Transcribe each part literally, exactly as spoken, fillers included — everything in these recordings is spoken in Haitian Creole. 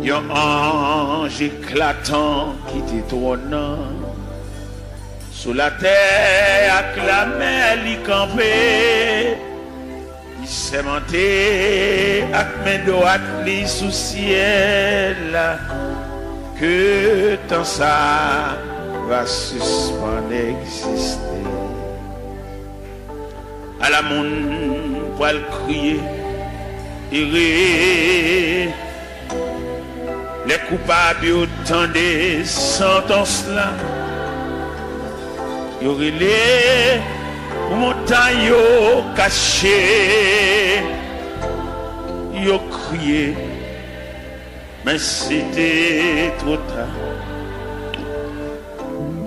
Yon anj eklatan kite twòn nan. Sou latè ak lamè li kanpe. Li sèmante ak men dwat li sou syèl la ke tan sa va sispann egziste. Ala moun pral kriye, ere, lè koupab yo tande santans la. Yo rele pou montay yo kache. Yo kriye, men se te twò ta.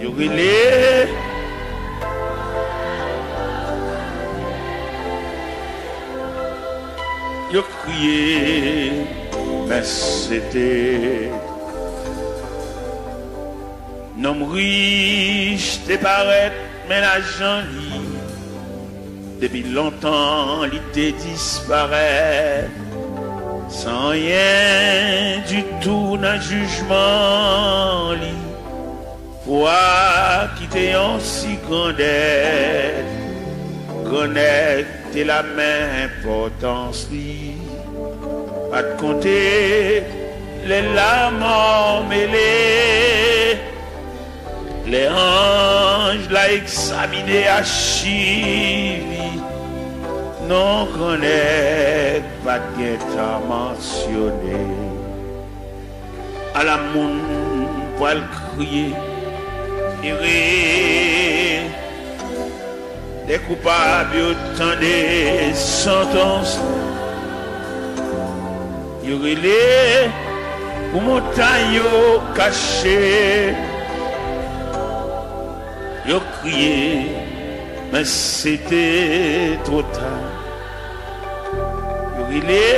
Yo rele, yo kriye, men se te. Nonm rich te parèt, men lajan li, depi lontan, li te disparèt, san anyen ditou nan jijman li. Pou a ki te yon si grandèt, grannèg te la men enpòtans li. Pa t konte lè lamò mele, lè anj la egzamine achiv li, non grannèg pa t gentan mansyone. Ala moun pral kriye, ere, lè koupab yo tande santans, yo rele pou montay yo kache. Yo kriye, men se te twò ta. Yo rele,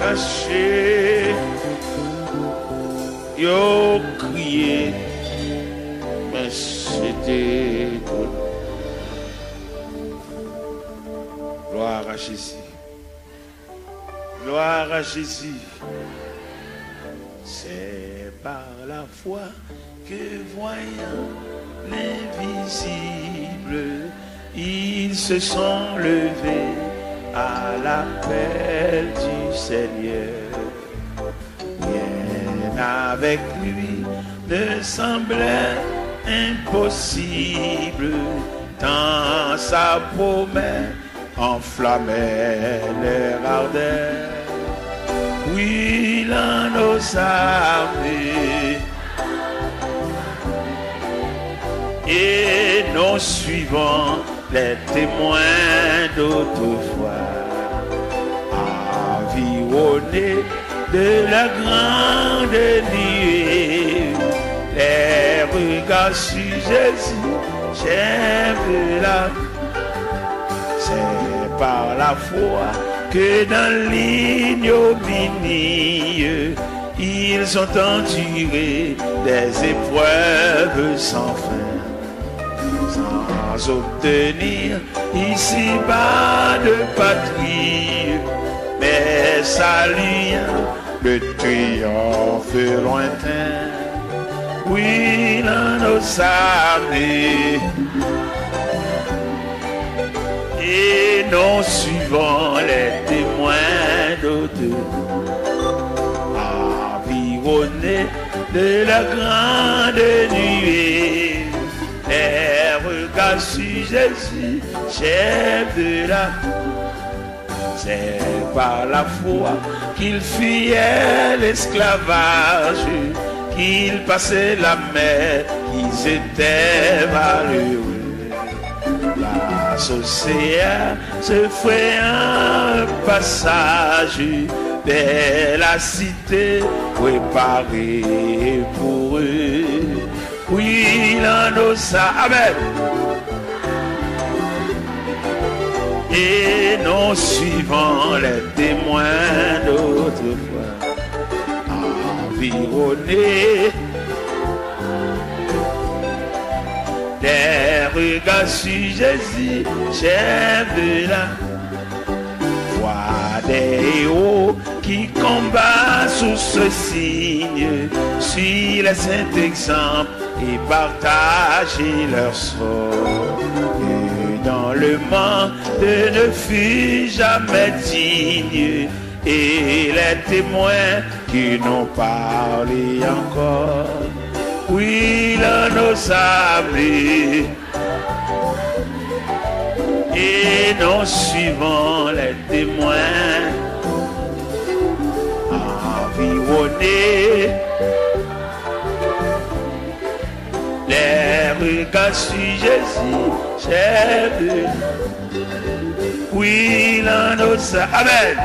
kache. Yo kriye, men se te twò ta. Gloire à Jésus. Gloire à Jésus. C'est par la foi que, voyant l'invisible, ils se sont levés à l'appel du Seigneur. Rien avec lui ne semblait impossible, tant sa promesse enflammait leur ardeur, brûlant nos âmes et nos suivants, les témoins d'autrefois, environnés de la grande nuée, les regards sur Jésus, chef de la, c'est par la foi que dans l'ignominie, ils ont enduré des épreuves sans fin, sans obtenir ici-bas de patrie, mais saluant le triomphe lointain, brûlant nos âmes et nos suivants, les témoins d'autrefois, environnés de la grande nuée, les regards sur Jésus, chef de la, c'est par la foi qu'ils fuyaient l'esclavage, qu'ils passaient la mer, qu'ils étaient malheureux. La sorcière se frayant un passage vers la cité préparée pour eux. Brûlant nos âmes. Amen. Et nos suivants, les témoins d'autrefois, environnés des regards sur Jésus, chef de la foi, Des héros qui combattent sous ce signe, suivent les saints exemples et partagent leur sort. Et dans le monde ne fut jamais digne, et les témoins qui n'ont parlé encore, oui, l'anneau sablé. Et nous suivons les témoins environnés. Les regards sur Jésus, chef de, oui, l'anneau sa-, amen.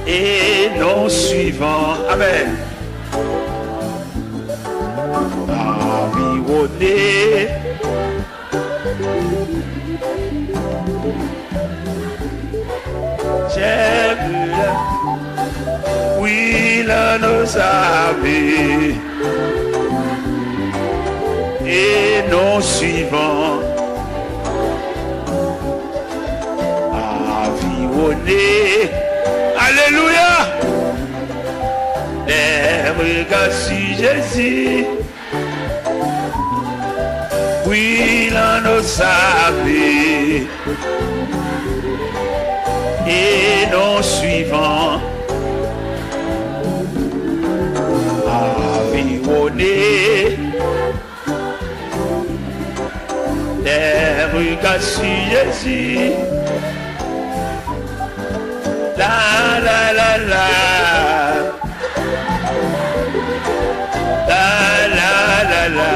Et nous suivons, amen. Environné. Chèf de la, oui, l'anneau sablé. Et nous suivons. Environné. Alléluia. Des regards sur Jésus. Oui, l'anneau sablé. Et nous suivons. Environné. Des regards sur Jésus. La, la, la, la. La, la, la, la.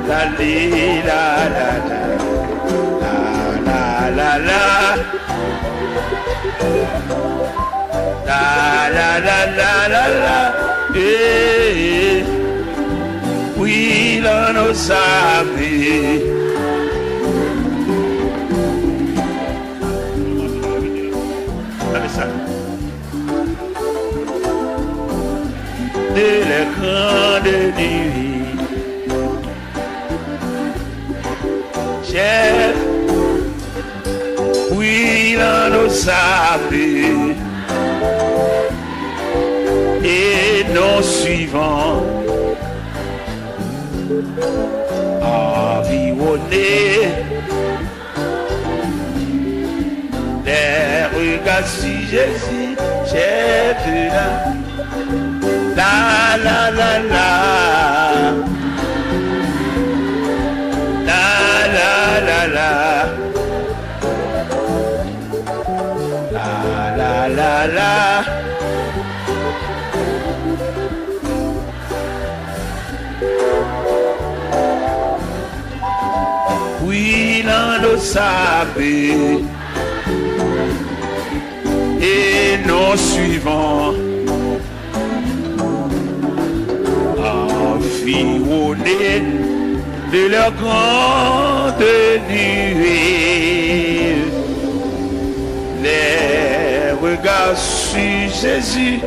La, li, la, la, la. La, la, la, la. La, la, la, la, la, la. Eh, eh. Oui, l'anneau sablé. Gade sa. De la grande nuit. Chèf, oui, l'anneau sablé. Et nous suivons. Environné. Des regards sur Jésus, chèf de la. La, la, la, la. La, la, la, la. La, la, la, la. Oui, l'anneau sablé. Et nous suivons. Environnés de leur grande nuée. Les regards sur Jésus.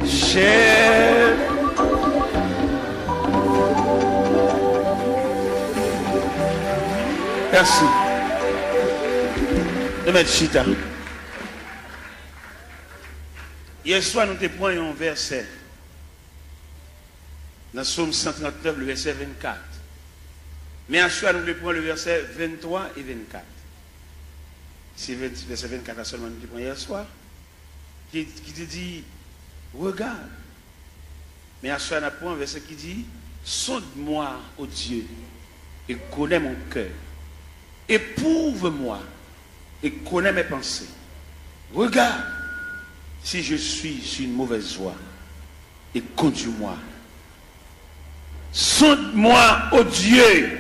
Chèf. Mèsi. Nou mèt chita. Yè swa, nou te pran yon vèsè nan Sòm san trannèf, le vèsè vennkat. Men aswè a, nou vle pran le vèsè venntwa e vennkat. Se ven-, vèsè vennkat la sèlman nou te pran yè swa. ki, ki te di, regarde. Men aswè a n ap pran vèsè ki di, sonde-moi, ô Dieu, et connais mon cœur. Éprouve-moi et connais mes pensées. Regarde si je suis sur une mauvaise voie et conduis-moi. Sonde-moi, ô Dieu,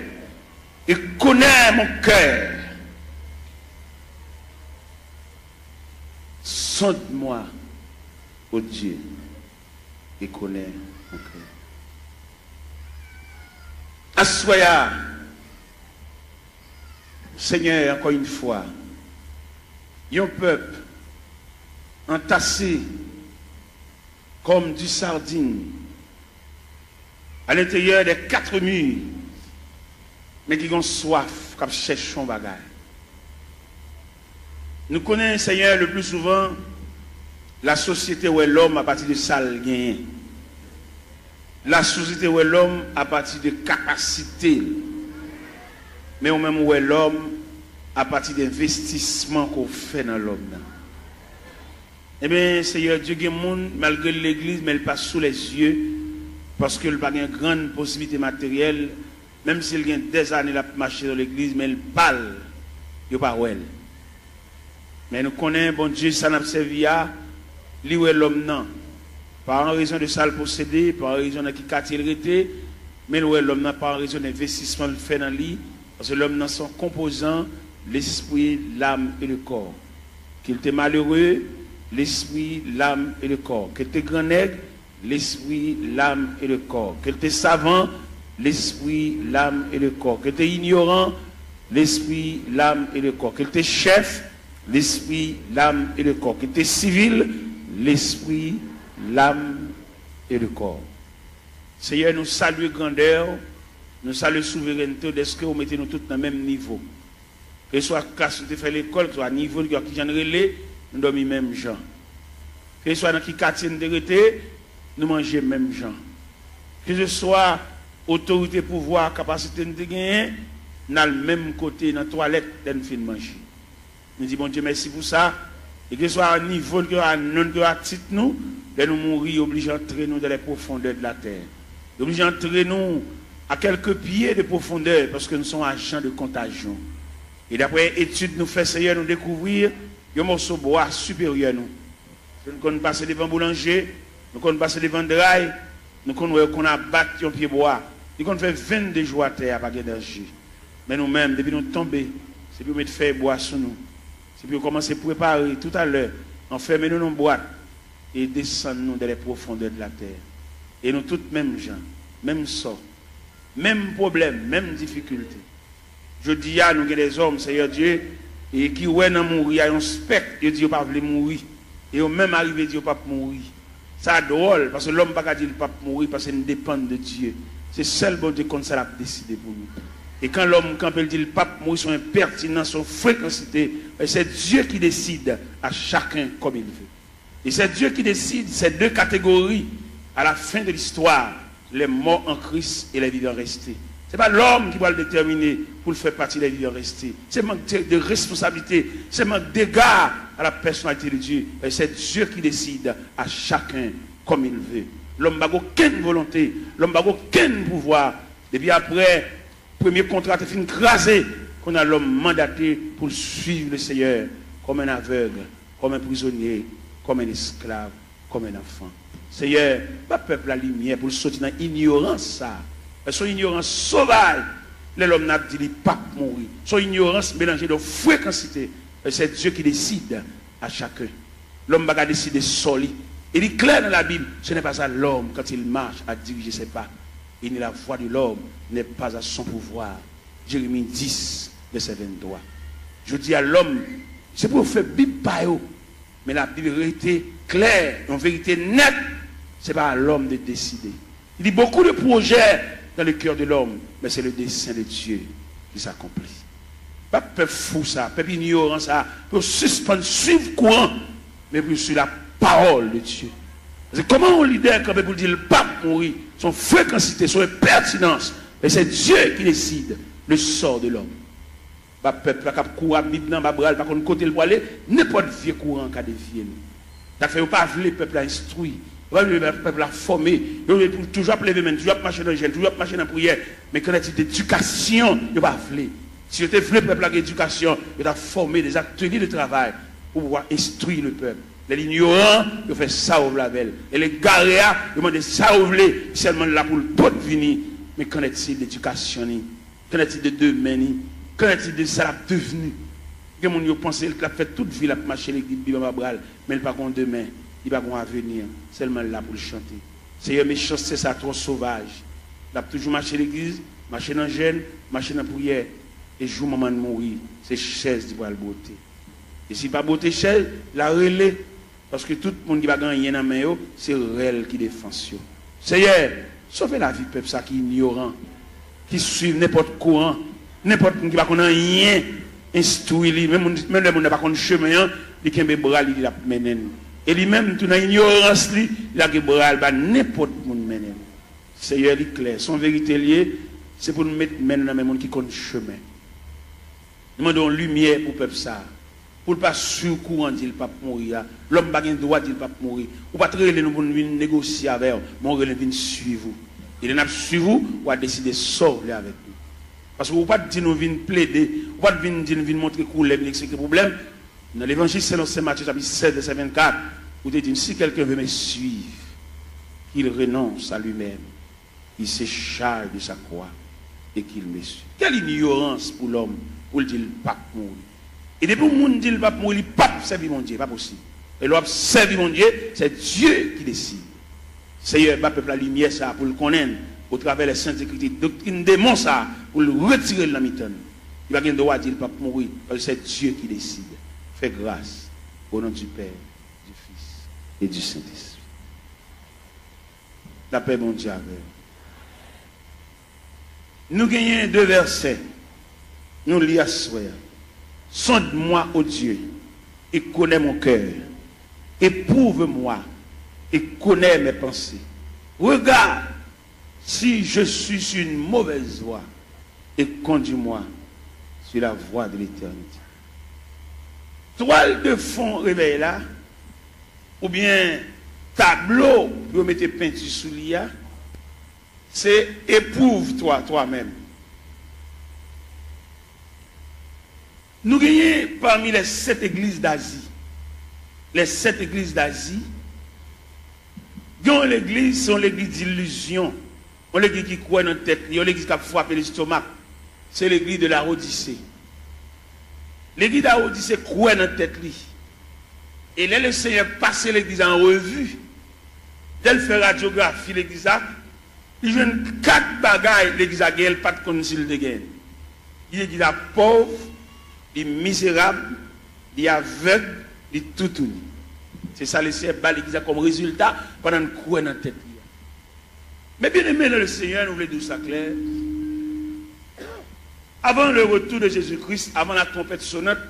et connais mon cœur. Sonde-moi, ô Dieu, et connais mon cœur. Aswè a, Senyè, ankò yon fwa, yon pèp antase comme du sardine à l'intérieur des quatre murs, men ki gon swaf, k ap chèche yon bagay. Nou konnen, Senyè, le pli souvan, lasosyete wè lòm apati de sa l genyen. Lasosyete wè lòm apati de kapasite l. Men ou menm, ou wè lòm apati de envestisman ke w fè nan lòm nan. Ebyen, Senyè Dye, gen moun, malgre l legliz, men l pa sou lèzye, paske l pa gen grann posiblite materyèl, menm si l gen dèzane l ap mache nan legliz, men l pa l, yo pa wè l. Men nou konnen Bondye sa n ap sèvi a, li wè lòm nan, pa an rezon de sa l posede, pa an rezon nan ki katye l rete, men l wè lòm nan pa an rezon de envestisman l fè nan li, paske lòm nan se yon konpozan, lespri, lam e le kò. Ke l te malere, lespri, lam e le kò. Ke l te grannèg, lespri, lam e le kò. Ke l te savan, lespri, lam e le kò. Ke l te inyoran, lespri, lam e le kò. Ke l te chèf, lespri, lam e le kò. Ke l te sivil, lespri, lam e le kò. Senyè, nou salye grandè w, nou salye souverènte w, dèske w mete nou tout nan menm nivo. Keseswa klas nou te fè lekòl, keseswa nivo n, kijan n rele, nou dòmi menm jan. Keseswa nan ki katye n te rete, nou manje menm jan. Keseswa otorite, pouvwa, kapasite n te genyen, n al menm kote nan twalèt lè n fin manje. Nou di Bondye mèsi pou sa. E keseswa nivo n, keseswa non n, keseswa tit nou, lè nou mouri, yo oblije antre nou dans les profondeurs de la terre. Yo oblije antre nou à quelques pieds de profondeur, paske nou se yon ajan de kontajyon. E daprè etid nou fè, Senyè, nou dekouvri yon moso bwa siperyè nou. Nou konn pase devan boulanje, nou konn pase devan dray, nou konn wè yo konn abat yon pye bwa. Li konn fè vennde jou atè a, pa gen danje. Men nou menm, depi nou tonbe, se pou yo met fèy bwa sou nou. Se pou yo kòmanse prepare toutalè, anfèmen nou nan yon bwat e desann nou dans les profondeurs de la terre. E nou tout menm jan, menm sò, menm pwoblèm, menm difikilte. Jodi a, nou gen dèzòm, Senyè Dye, e ki wè nan mouri a yon spèk, yo di yo pa vle mouri. E yo menm arive di yo p ap mouri. Sa dwòl, paske lòm pa ka di l p ap mouri, paske n depann de Dye. Se sèl Bondye konn sa l ap deside pou nou. E kan lòm kanpe, l di l p ap mouri, se yon enpètinans, se yon frekansite. E c'est Dieu qui décide à chacun comme il veut. Et c'est Dieu qui décide ces deux catégories à la fin de l'histoire, les morts en Christ et les vivants restés. Se pa lòm ki pral detèmine pou l fè pati des vivants restés. Se mank de, de responsabilité, se mank d'égard à la personnalité de Dieu. Et c'est Dieu qui décide à chacun comme il veut. Lòm pa gen okenn volonte, lòm pa gen okenn pouvwa. Depi aprè premye kontra te fin kraze, kounye a lòm mandate pou l suiv le Senyè comme un aveugle, comme un prisonnier, comme un esclave, comme un enfant. Senyè, ba pèp la limyè pou l soti nan inyorans sa a. Se yon inyorans sovaj, lè lòm nan ap di li p ap mouri. Se yon inyorans melanje de frekansite. C'est Dieu qui décide à chacun. Lòm pa ka deside sò li. E li klè nan Labib, ce n'est pas à l'homme quand il marche à diriger ses pas, et ni la voix de l'homme n'est pas à son pouvoir. Jeremi dis, vèsè venntwa. Jodi a, lòm, se pou yo fè Bib pa yo. Men Labib rete klè, yon verite nèt, se pa a lòm de deside. Il dit, beaucoup de projets dans le cœur de l'homme, mais c'est le dessein de Dieu qui s'accomplit. Ba pèp fou sa, pèp inyoran sa, pou yo sispann suiv kouran, men pou yo suiv la parole de Dieu. Paske kòman yon lidè kanpe pou l di l p ap mouri? Se yon frekansite, se yon enpètinans. Men se Dye ki deside le sò de lòm. Ba pèp la k ap kouri ap Bib nan, ba bra l, pa konn kote l pwale, nenpòt vye kouran ka devye l. Sa k fè yo pa vle pèp la enstwi, yo pa vle pèp la fòme, yo vle pou toujou ap leve men, toujou ap mache nan jèn, toujou ap mache nan priyè. Men qu'en est-il d'éducation? Yo pa vle. Si yo te vle pèp la gen edikasyon, yo t ap fòme des ateliers de travail pour pouvoir instruire le peuple. Lè l inyoran, yo fè sa yo vle avè l. Lè l egare a, yo mande sa yo vle, sèlman l la pou l pot vini. Men qu'en est-il d'éducation ni? Qu'en est-il de demen ni? Qu'en est-il de sa l ap devni? Gen moun yo panse l ap fè tout vi l ap mache legliz, Bib anba bra l, men l pa gon demen, li pa gon avenir, sèlman l la pou l chante. Seyè, mechanste sa twò sovaj. L ap toujou mache legliz, mache nan jèn, mache nan priyè, e jou manman l mouri, se chèz li pral bwote. E si l pa bwote chèz, l a rele, paske tout moun ki pa gen anyen nan men yo, se rèl ki defans yo. Seyè, sove lavi pèp sa ki inyoran, ki suiv nenpòt kouran, nenpòt moun ki pa konn anyen, Enstwi li, menm moun, menm lè moun nan pa konn chemen an, li kenbe bra li, li ap mennen l. E li menm tou, nan inyorans li, li lage bra l ba nenpòt moun mennen l. Seyè, li klè, se yon verite l ye, se pou n met men n nan men moun ki konn chemen. Nou mande yon limyè pou pèp sa a, pou l pa swiv kouran di l p ap mouri a. Lòm pa gen dwa di l p ap mouri. Ou pa t rele nou pou n vin negosye avè w, men w rele n vin swiv ou. E lè n ap swiv ou, w a deside sa w vle avèk nou. Paske ou pa t di nou vin plede, ou pa t vin di n vin montre koulè, vin eksplike pwoblèm. Nan Levanjil selon Sen Matye, chapit sèz, vèsè vennkat, ou te di n, si quelqu'un veut me suivre, qu'il renonce à lui-même, il se charge de sa croix et qu'il me suit. Quelle ignorance pou lòm pou l di l p ap mouri. E depi yon moun di l p ap mouri, li p ap sèvi Bondye, pa posib. E lè w ap sèvi Bondye, c'est Dieu qui décide. Seyè, ba pèp la limyè sa a pou l konnen l, otravè lè sent ekriti, doktrin demon sa a, pou l retire l nan mitan nou. Li pa gen dwa di l p ap mouri, paske c'est Dieu qui décide. Fais grâce, au nom du Père, du Fils et du Saint-Esprit. Lapè Bondye avè w. Nou genyen de vèsè nou li aswè a. Sonde-moi, ô Dieu, et connais mon cœur. Éprouve-moi et connais mes pensées. Regarde si je suis sur une mauvaise voie et conduis-moi sur la voie de l'éternité. Twal de fon revèy la, oubyen tablo pou yo mete penti sou li a, se Éprouve-toi toi-même. Nou genyen pami les sept églises d'Asie, les sept églises d'Asie, gen yon legliz, se yon legliz dilizyon, yon legliz ki kwè nan tèt li, yon legliz k ap frape lestomak. Se legliz de Laodise. Legliz Laodise kwè nan tèt li. E lè Lesenyè pase legliz la an revi, lè l fè radyografi legliz la, li jwenn kat bagay legliz la genyen, l pa t konn si l te genyen. Li legliz la pòv, li mizerab, li avèg, li toutouni. Se sa Lesenyè ba legliz la kòm rezilta pandan n kwè nan tèt li a. Men byeneme nan Lesenyè, nou vle di w sa klè. Avant le retour de Jésus-Christ, avant la trompette sonnante,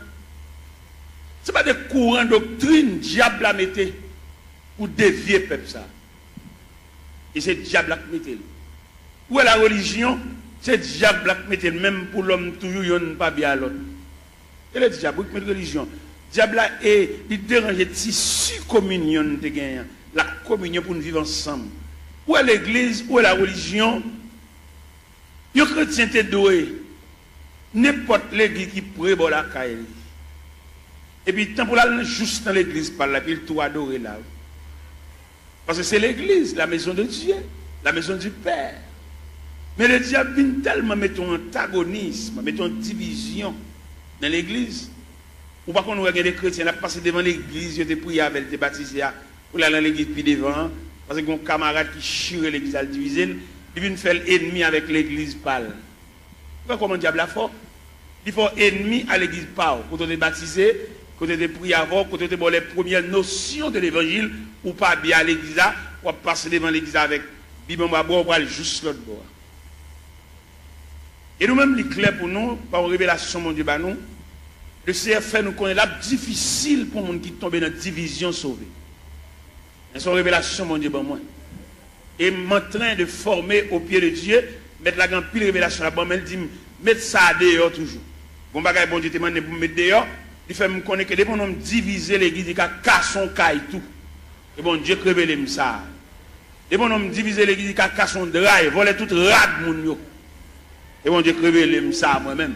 se pa de kouran doktrin dyab la mete pou devye pèp sa. E se dyab la k mete l. Ou wè la relijyon, se dyab la k mete l, menm pou lòm toujou yonn pa byen a lòt. E le dyab, wi, k met relijyon. Dyab la, e, li deranje tisi kominyon n te genyen an, la kominyon pou n viv ansanm. Ou wè legliz, ou wè la relijyon, yon kretyen te dwe nenpòt legliz ki pre bò lakay li. Epi tan pou l al nan, jous nan legliz pa l la, epi l tou adore la. Paske se legliz, la maison de Dieu, la maison du Père. Men le dyab vin tèlman mete yon antagonism, mete yon divizyon nan legliz. Ou pa konn wè gen de kretyen, l ap pase devan legliz yo te priye avè l, te batize a, pou l al nan legliz pi devan an, paske gen yon kamarad ki chire legliz al divize l, li vin fè l enmi avèk legliz pa l. Ou wè kòman dyab la fò? Li fè w enmi a legliz pa w, kote w te batize, kote yo te priye avè w, kote yo te ba w les premières notions de l'évangile, ou pa byen a legliz la, w ap pase devan legliz la avèk bib anba bra w, ou pral jous lòt bò a. E nou menm, li klè pou nou, pa yon revelasyon Bondye ba nou, Lesenyè fè nou konnen l ap difisil pou yon moun ki tonbe nan divizyon sove. Men se yon revelasyon Bondye ban mwen. Et m'entrain de former au pied de Dieu. Mèt la gen anpil revelasyon l ap ban, men l di m, met sa a deyò toujou. Gon bagay Bondye te mande m pou m met deyò, li fè m konnen ke depi yon nonm divize legliz, li ka kase yon kay tou. E Bondye k revele m sa a. Depi yon nonm divize legliz, li ka kase yon dra, vòlè tout rad moun yo. E Bondye k revele m sa a mwen menm.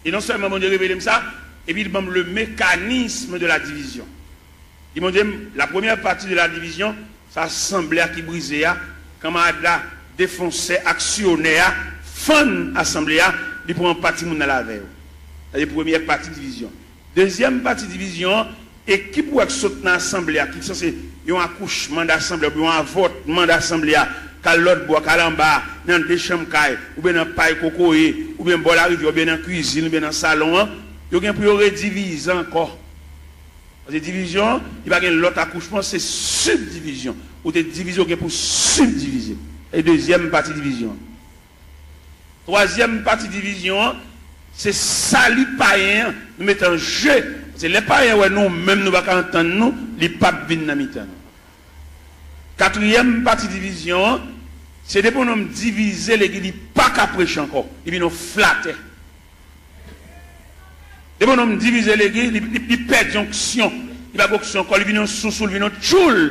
E non sèlman Bondye revele m sa, epi li ban m le mécanisme de la division. Li montre m, la première partie de la division, se asanble a ki brize a, kanmarad la, defansè, aksyonè a, fann asanble a, li pran pati moun nan l avè yo. Sa se premyè pati divizyon. Dezyèm pati divizyon an, ekip ou wè k sot nan asanble a, ki sanse yon akouchman dasanble a, oubyen yon avòtman dasanble a, k al lòt bò a, k al anba a, nan de chanm kay, oubyen nan pay kokoye, oubyen bò larivyè, oubyen nan kwizin, oubyen nan salon an, yo gen pou yo redivize ankò. Paske divizyon an, li pa gen lòt akouchman, se sibdivizyon. Ou te divize, ou gen pou sibdivize. E dezyèm pati divizyon an. Twazyèm pati divizyon an, Se sali payen an nou mete an je. Paske lè payen wè nou menm nou pa ka antann nou, li p ap vin nan mitan nou. Katriyèm pati divizyon an, se depi yon nonm divize legliz, li pa ka preche ankò. Li vin yon flatè. Depi yon nonm divize legliz, li, li, li pèdi onksyon. Li pa gen onksyon ankò, li vin yon sousou, li vin yon tchoul.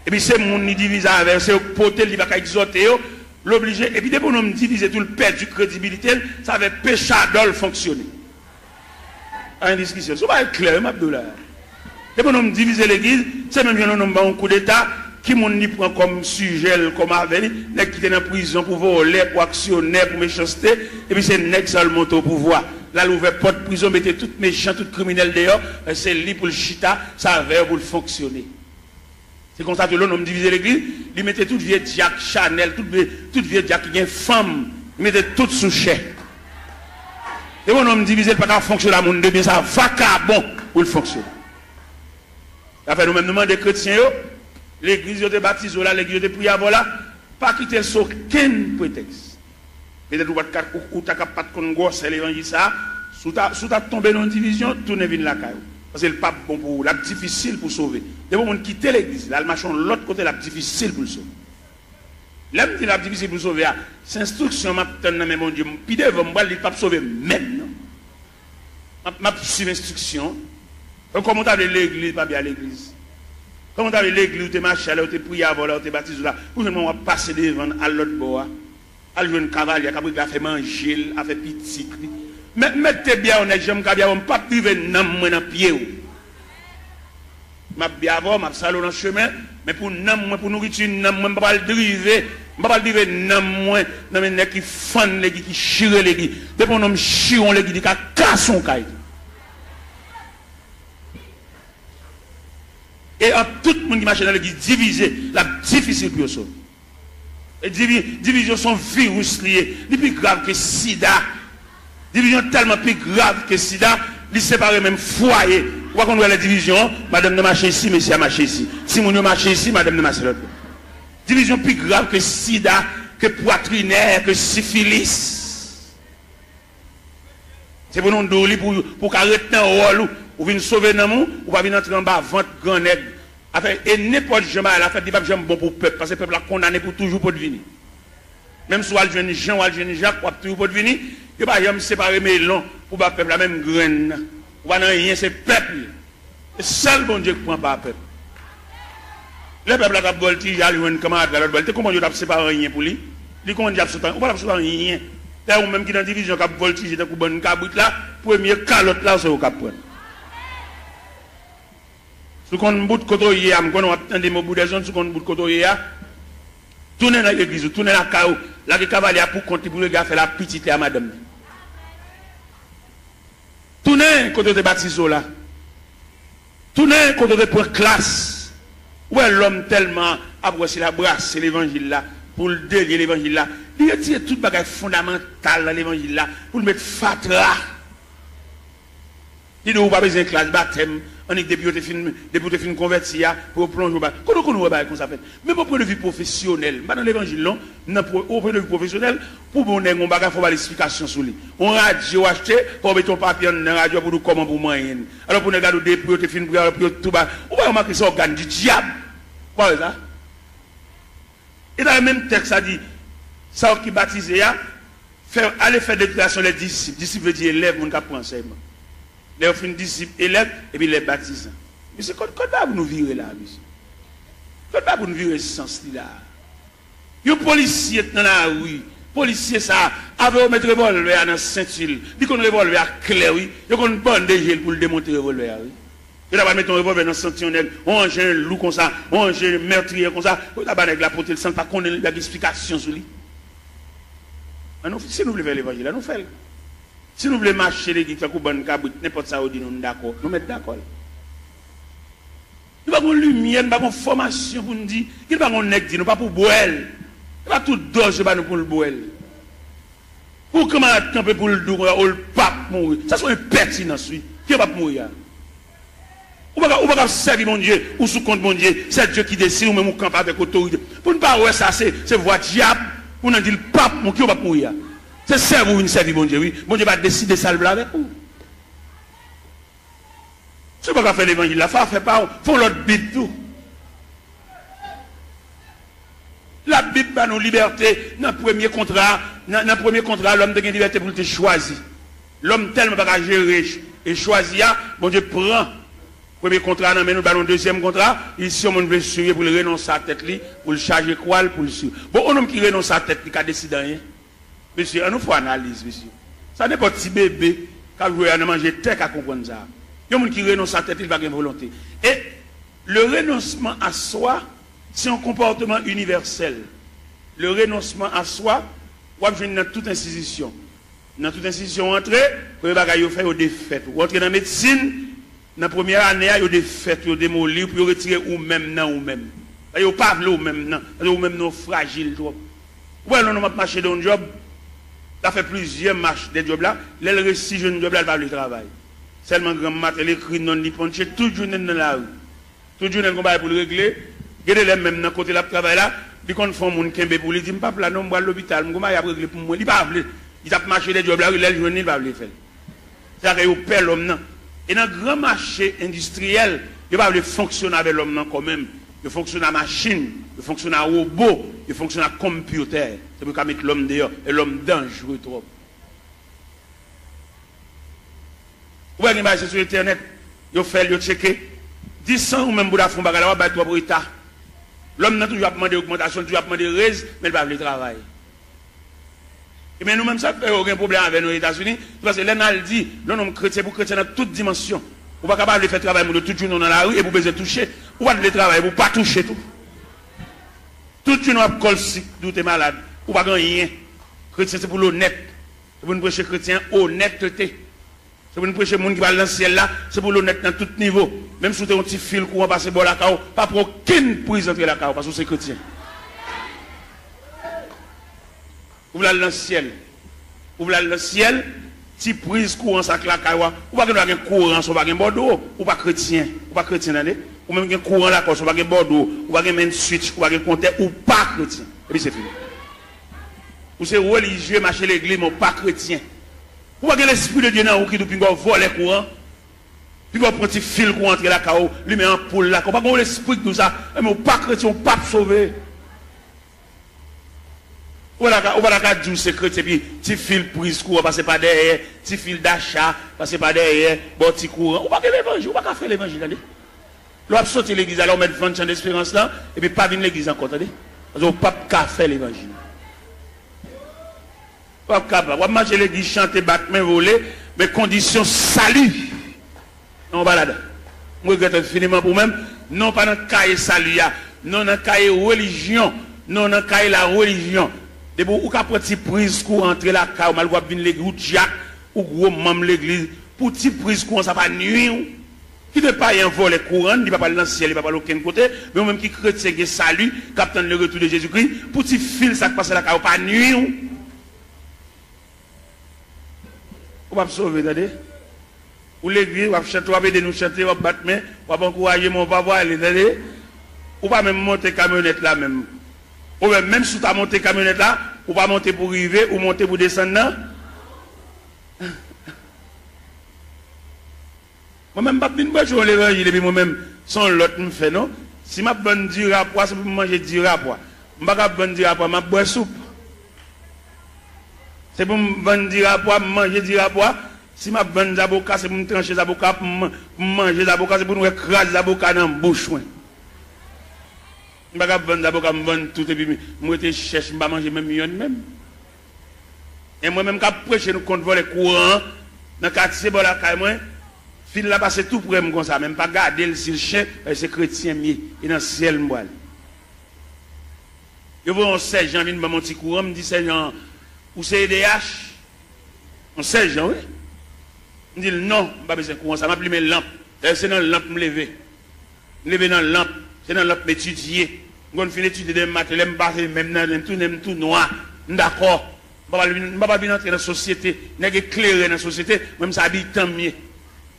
Epi se moun li divize avè yo, se yo k pote l, li pa ka egzòte yo, l oblije. Epi depi yon nonm divize tou, l pèdi kredibilite l, sa fè pechadò l fonksyone. Pa gen diskisyon. Se yon bagay klè wi m ap di w la. Depi yon nonm divize legliz, se menm jan yon nonm ba yon koudeta, ki moun li pran kòm sijè l, kòm avè li, nèg ki te nan prizon pou vòlè, pou aksyonè, pou mechanste, epi se nèg sa l monte o pouvwa. L al ouvè pòt prizon, mete tout mechan, tout kriminèl deyò, se li pou l chita, se avè yo pou l fonksyone. Se konsa tou lè yon nonm divize legliz, li mete tout vye dyak Chanèl, tout vye, tout vye dyak ki gen fanm, li mete tout sou chè. Depi yon nonm divize, li pa ka fonksyone a moun de byen, se a vakabon pou l fonksyone. Sa fè nou menm nou mande kretyen yo, legliz yo te batize w la, legliz yo te priye avè w la, pa kite l sou okenn pretèks. Petèt ou pa t ka, ou, ou ta ka pa t konn gwosè levanjil sa a. Si w ta, si w ta tonbe nan yon divizyon, tounen vin lakay ou. Paske l p ap bon pou ou, l ap difisil pou w sove. Depi yon moun kite legliz, l al mache yon lòt kote, l ap difisil pou l sove. Lè m di l ap difisil pou l sove a, se enstriksyon m ap tann nan men Bondye. Pi devan, m pral di l p ap sove menm non. M ap, m ap swiv enstriksyon. Kòman w ta vle legliz pa byen al legliz? Kòman w ta vle legliz ou te mache a, lè w te priye avè w la, ou te batize w la, pou jwenn mwen w ap pase devan l al lòt bò a? Al jwenn kavalye a k ap regle afè manje l, afè pitit li. Mèt, mèt te byen yon nèg, jan m ka byen, m p ap rive nanm mwen nan pye w. M ap byen avè w, m ap salye w nan chemen, men pou nanm mwen, pou nouriti nanm mwen, m pa pral drive, m pa pral drive nanm mwen nan men nèg ki fann legliz, ki chire legliz. Depi yon nonm chire yon legliz, li ka kase yon kay tou. E ant tout moun ki mache nan legliz divize, l ap difisil pou yo sove. E divi-, divizyon se yon viris li ye. Li pi grav ke sida. Divizyon tèlman pi grav ke sida, li separe menm fwaye. Ou pa konn wè lè divizyon, madanm nan mache isi, mesye a mache isi. Timoun yo mache isi, madanm nan mache lòt bò. Divizyon pi grav ke sida, ke pwatrinè, ke sifilis. Se pou nou di w li pou, pou w ka ret nan wòl ou. Ou vin sove nanm ou, ou pa vin antre anba vant gran nèg. Afè, e nenpòt jan bagay la fèt, li p ap janm bon pou pèp, paske pèp la kondane pou toujou potvini. Menm si w al jwenn Jan, w al jwenn Jak, w ap toujou potvini. Yo pa janm separe melon pou ba pèp la, menm grenn nan. Ou pa nan anyen, se pèp li. Se sèl Bondye k pran pa pèp. Lè pèp la t ap vòltije al jwenn kanmarad la lòt bò, li te konprann yo t ap separe anyen pou li. Li konprann li t ap sot anyen. Ou pa t ap sot anyen. Lè ou menm ki nan divizyon k ap vòltije tankou bann kabrit la, premye kalòt la, se ou k ap pran. Si w konn bout kote w ye a, m konnen w ap tande m o bout dè zòn, si w konn bout kote w ye a, tounen nan legliz ou, tounen lakay ou, lage kavalye a pou kont li pou l regle afè l a pitit li a madanm li. Tounen kote yo te batize w la. Tounen kote yo te pran klas. Ou wè lòm tèlman ap wè se l ap brase levanjil la, pou l delye levanjil la. Li retire tout bagay fondamantal nan levanjil la, pou l met fatra. Li di w ou pa bezwen klas batèm, annik depi yo te fin, depi w te fin konvèti a, pou yo plonje w ba. Kote w konn wè bagay konsa fèt? Menm o pwen de vi pwofesyonèl, m pa nan levanjil non, m nan pwo-, o pwen de vi pwofesyonèl, pou bon nèg yon bagay, fò w ba l esplikasyon sou li. Yon radyo w achte, fò w mete yon papye anndan radyo a pou w di w kòman pou w manyen l. Alò pou nèg la di w depi yo te fin priye, alò pou yo tou ba, ou pa remake se ògàn di dyab. Ou pa wè sa? E dayè menm tèks la di, sa yo ki batize a, fè, ale fè deklarasyon lè disip. Disip vle di elèv, moun k ap pran ansèyman. Lè yo fin disip, elèv, epi lè batizan. Mesye, kot, kot bagay pou nou vire la, mesye? Kot bagay pou nou vire sans li la? Yon polisye t nan lari. Polisye sa a, avè yo met revòlvè a nan senti l. Li konn revòlvè a klè, wi. Yo konn bande je l pou l demonte revòlvè a, wi. Yo ta pral mete yon revòlvè nan senti yon nèg, yon anjen lou konsa, yon anjen mètriye konsa. Yo ta ba nèg la pote l san l pa konnen l, li pa gen esplikasyon sou li. Ann nou, si nou vle fè levanjil la, nou fè l. Si nou vle mache legliz tankou bann kabrit, nenpòt sa yo di nou, nou dakò, nou mèt dakò l. Nou pa gon limyè, nou pa gon fòmasyon pou n di, gen pa gon nèg di nou pa pou bwè l. Se pa tout dòz yo ba nou pou l bwè l. Pou kanmarad kanpe pou l di w konsa, o l p ap mouri. Sa se yon enpètinans, wi. Ki yo p ap mouri a? Ou pa ka, ou pa ka ap sèvi Bondye, ou sou kont Bondye, c'est Dieu qui décide, ou menm ou kanpe avèk otorite. Pou n pa wè sa, se, se vwa dyab, pou n di l p ap mouri, ki yo p ap mouri a? Se sèvi w vin sèvi Bondye, wi. Bondye pa deside sa l vle avèk ou. Si w pa ka fè levanjil la, fè afè pa w. Fè yon lòt Bib tou. Labib ba nou libète nan premye kontra a. Nan, nan premye kontra a, lòm te gen libète pou l te chwazi. Lòm tèlman pa ka jere ch-, e chwazi a, Bondye pran premye kontra a nan men nou, ba nou dezyèm kontra. Li, si yon moun vle swiv pou l renonse a tèt li, pou l chaje kwa l, pou l swiv. Bon, yon nonm ki renonse a tèt li ka deside anyen? Mesye, ann nou fè analiz, mesye. Sa nenpòt ti bebe k ap jwe a nan manje tè ka konprann sa. Yon moun ki renonse a tèt li, li pa gen volonte. E le renoncement à soi, se yon konpòtman inivèsèl. Le renoncement à soi, w ap jwenn nan tout enstitisyon. Nan tout enstitisyon w antre, premye bagay yo fè, yo defèt ou. Ou antre nan medsin, nan premyè ane a, yo defèt ou, yo demoli w pou yo retire ou menm nan ou menm. Yo pa vle ou menm nan, paske ou menm nan w frajil twòp. Ou wè, lè yon nonm ap mache nan yon djòb, l ap fè plizyè mach dèyè djòb la, lè l resi jwenn djòb la, l pa vle travay. Sèlman granm maten, l ekri non l, li ponche tout jounen l nan lari. Tout jounen l gon bagay pou l regle. Gen de lè menm nan kote l ap travay la, li konn fè yon moun kenbe pou li, di, "M p ap la non, m pral lopital, m gon bagay y ap regle pou mwen." Li pa vle. Li t ap mache dèyè djòb la, wi, lè l jwenn li, li pa vle fè l. Se sa k fè yo pè lòm nan. E nan gran mache endistriyèl, yo pa vle fonksyone avè lòm nan kò menm. Yo fonksyone a machin, yo fonksyone a wobo, yo fonksyone a konpyotè. Se pou yo ka met lòm deyò, e lòm danjre twòp. Ou wè gen bagay se sou entènèt, yo fè l, yo tcheke. Dis an ou menm pou w ta fè yon bagay la, w ap bay twòp reta. Lòm nan toujou ap mande ogmantasyon, toujou ap mande rèz, men l pa vle travay. Ebyen, nou menm sa k fè yo gen pwoblèm avè nou Etazini, se paske lè n al di, lè yon nonm kretyen pou kretyen nan tout dimansyon. Ou pa ka pa vle fè travay moun yo tout jounen w nan lari epi w bezwen touche. Ou pa t vle travay epi w pa touche tou. Tout jounen w ap kòlsik, di w te malad, ou pa gen anyen. Kretyen se pou l onèt. Se pou n preche kretyen onètete. Se pou n preche moun ki pral nan syèl la, se pou l onèt nan tout nivo. Menm si w te yon ti fil kouran pase bò lakay w, pa pran okenn priz antre lakay w, paske w se kretyen. Ou vle al nan syèl. Ou vle al nan syèl, ti priz kouran sa k lakay w a, ou pa gen dwa gen kouran san w pa gen bòdwo. Ou pa kretyen. Ou pa kretyen, tande. Ou menm gen kouran lakay w san w pa gen bòdwo, ou pa gen main switch, ou pa gen kontè, ou pa kretyen. Epi se fini. Ou se relijye, mache legliz, men w pa kretyen. Ou pa gen Lespri de Dye nan ou ki di w pinga w vòlè kouran, pinga w pran ti fil kouran antre lakay w, limen anpoul lakay w. Ou pa gen yon lespri ki di w sa, men w pa kretyen, w p ap sove. Ou pa ta ka, ou pa ta ka di w se kretyen, epi ti fil priz kouran pase pa dèyè, ti fil dacha pase pa dèyè, ba w ti kouran. Ou pa gen levanjil, ou pa ka fè levanjil, tande. Lè w ap soti legliz la, lè w mèt vann chan desperans lan, epi pa vin legliz ankò, tande. Paske w p ap ka fè levanjil. W ap kapab. W ap mache legliz, chante, bat men, vole, men kondisyon sali nan yon balad. M regrèt enfiniman pou mwen. Non pa nan kaye sali a. Non nan kaye relijyon. Non nan kaye larelijyon. Depi ou ka pran ti priz kouran antre lakay ou, malgre w ap vin legliz, ou dyak, ou gwo manm legliz, pou ti priz kouran sa pa nwi w. Kite payen an vòlè kouran, li pa pral nan syèl, li pa pral okenn kote, men ou menm ki kretyen gen sali, k ap tann le retour de Jezikri, pou ti fil sa k pase lakay ou pa nwi w. Ou p ap sove, tande. Ou legliz, w ap chante, w ap ede nou chante, w ap bat men, w ap ankouraje, men w pa pwale, tande. Ou pa menm monte kamyonèt la menm. Oubyen menm si w ta monte kamyonèt la, ou pa monte pou rive, ou monte pou desann nan. Mwen menm, m p ap vin preche yon levanjil epi mwen menm, se yon lòt m fè, non. Si m ap vann diri a pwa, se pou m manje diri a pwa. M pa ka ap vann diri a pwa, m ap bwè soup. Se pou m vann diri a pwa, m manje diri a pwa. Si m ap vann zaboka, se pou m tranche zaboka, pou m, pou m manje zaboka, se pou nou wè kraz zaboka nan bouch mwen. M pa ka ap vann zaboka, m vann tout epi m, m rete chèch, m pa manje menm yonn menm. E mwen menm k ap preche nou kont vòlè kouran an, nan katye bò lakay mwen, fil la pase tou pre m konsa, men m pa gade l si l chen, paske se kretyen m ye, e nan syèl m pral. Yo voye yon sèjan vin ban m yon ti kouran, m di sèjan an, "Ou se E D H?" Yon sèjan, wi. M di l, "Non, m pa bezwen kouran sa, m ap limen lanp." Dayè, se nan lanp m leve. M leve nan lanp, se nan lanp m etidye. M konn fin etidye demen maten, lè m pase, men m nan, men m tounen, m tou nwa. M dakò. M pa pral vin, m pa pral vin antre nan sosyete. Nèg eklere nan sosyete, mwen, m se abitan m ye.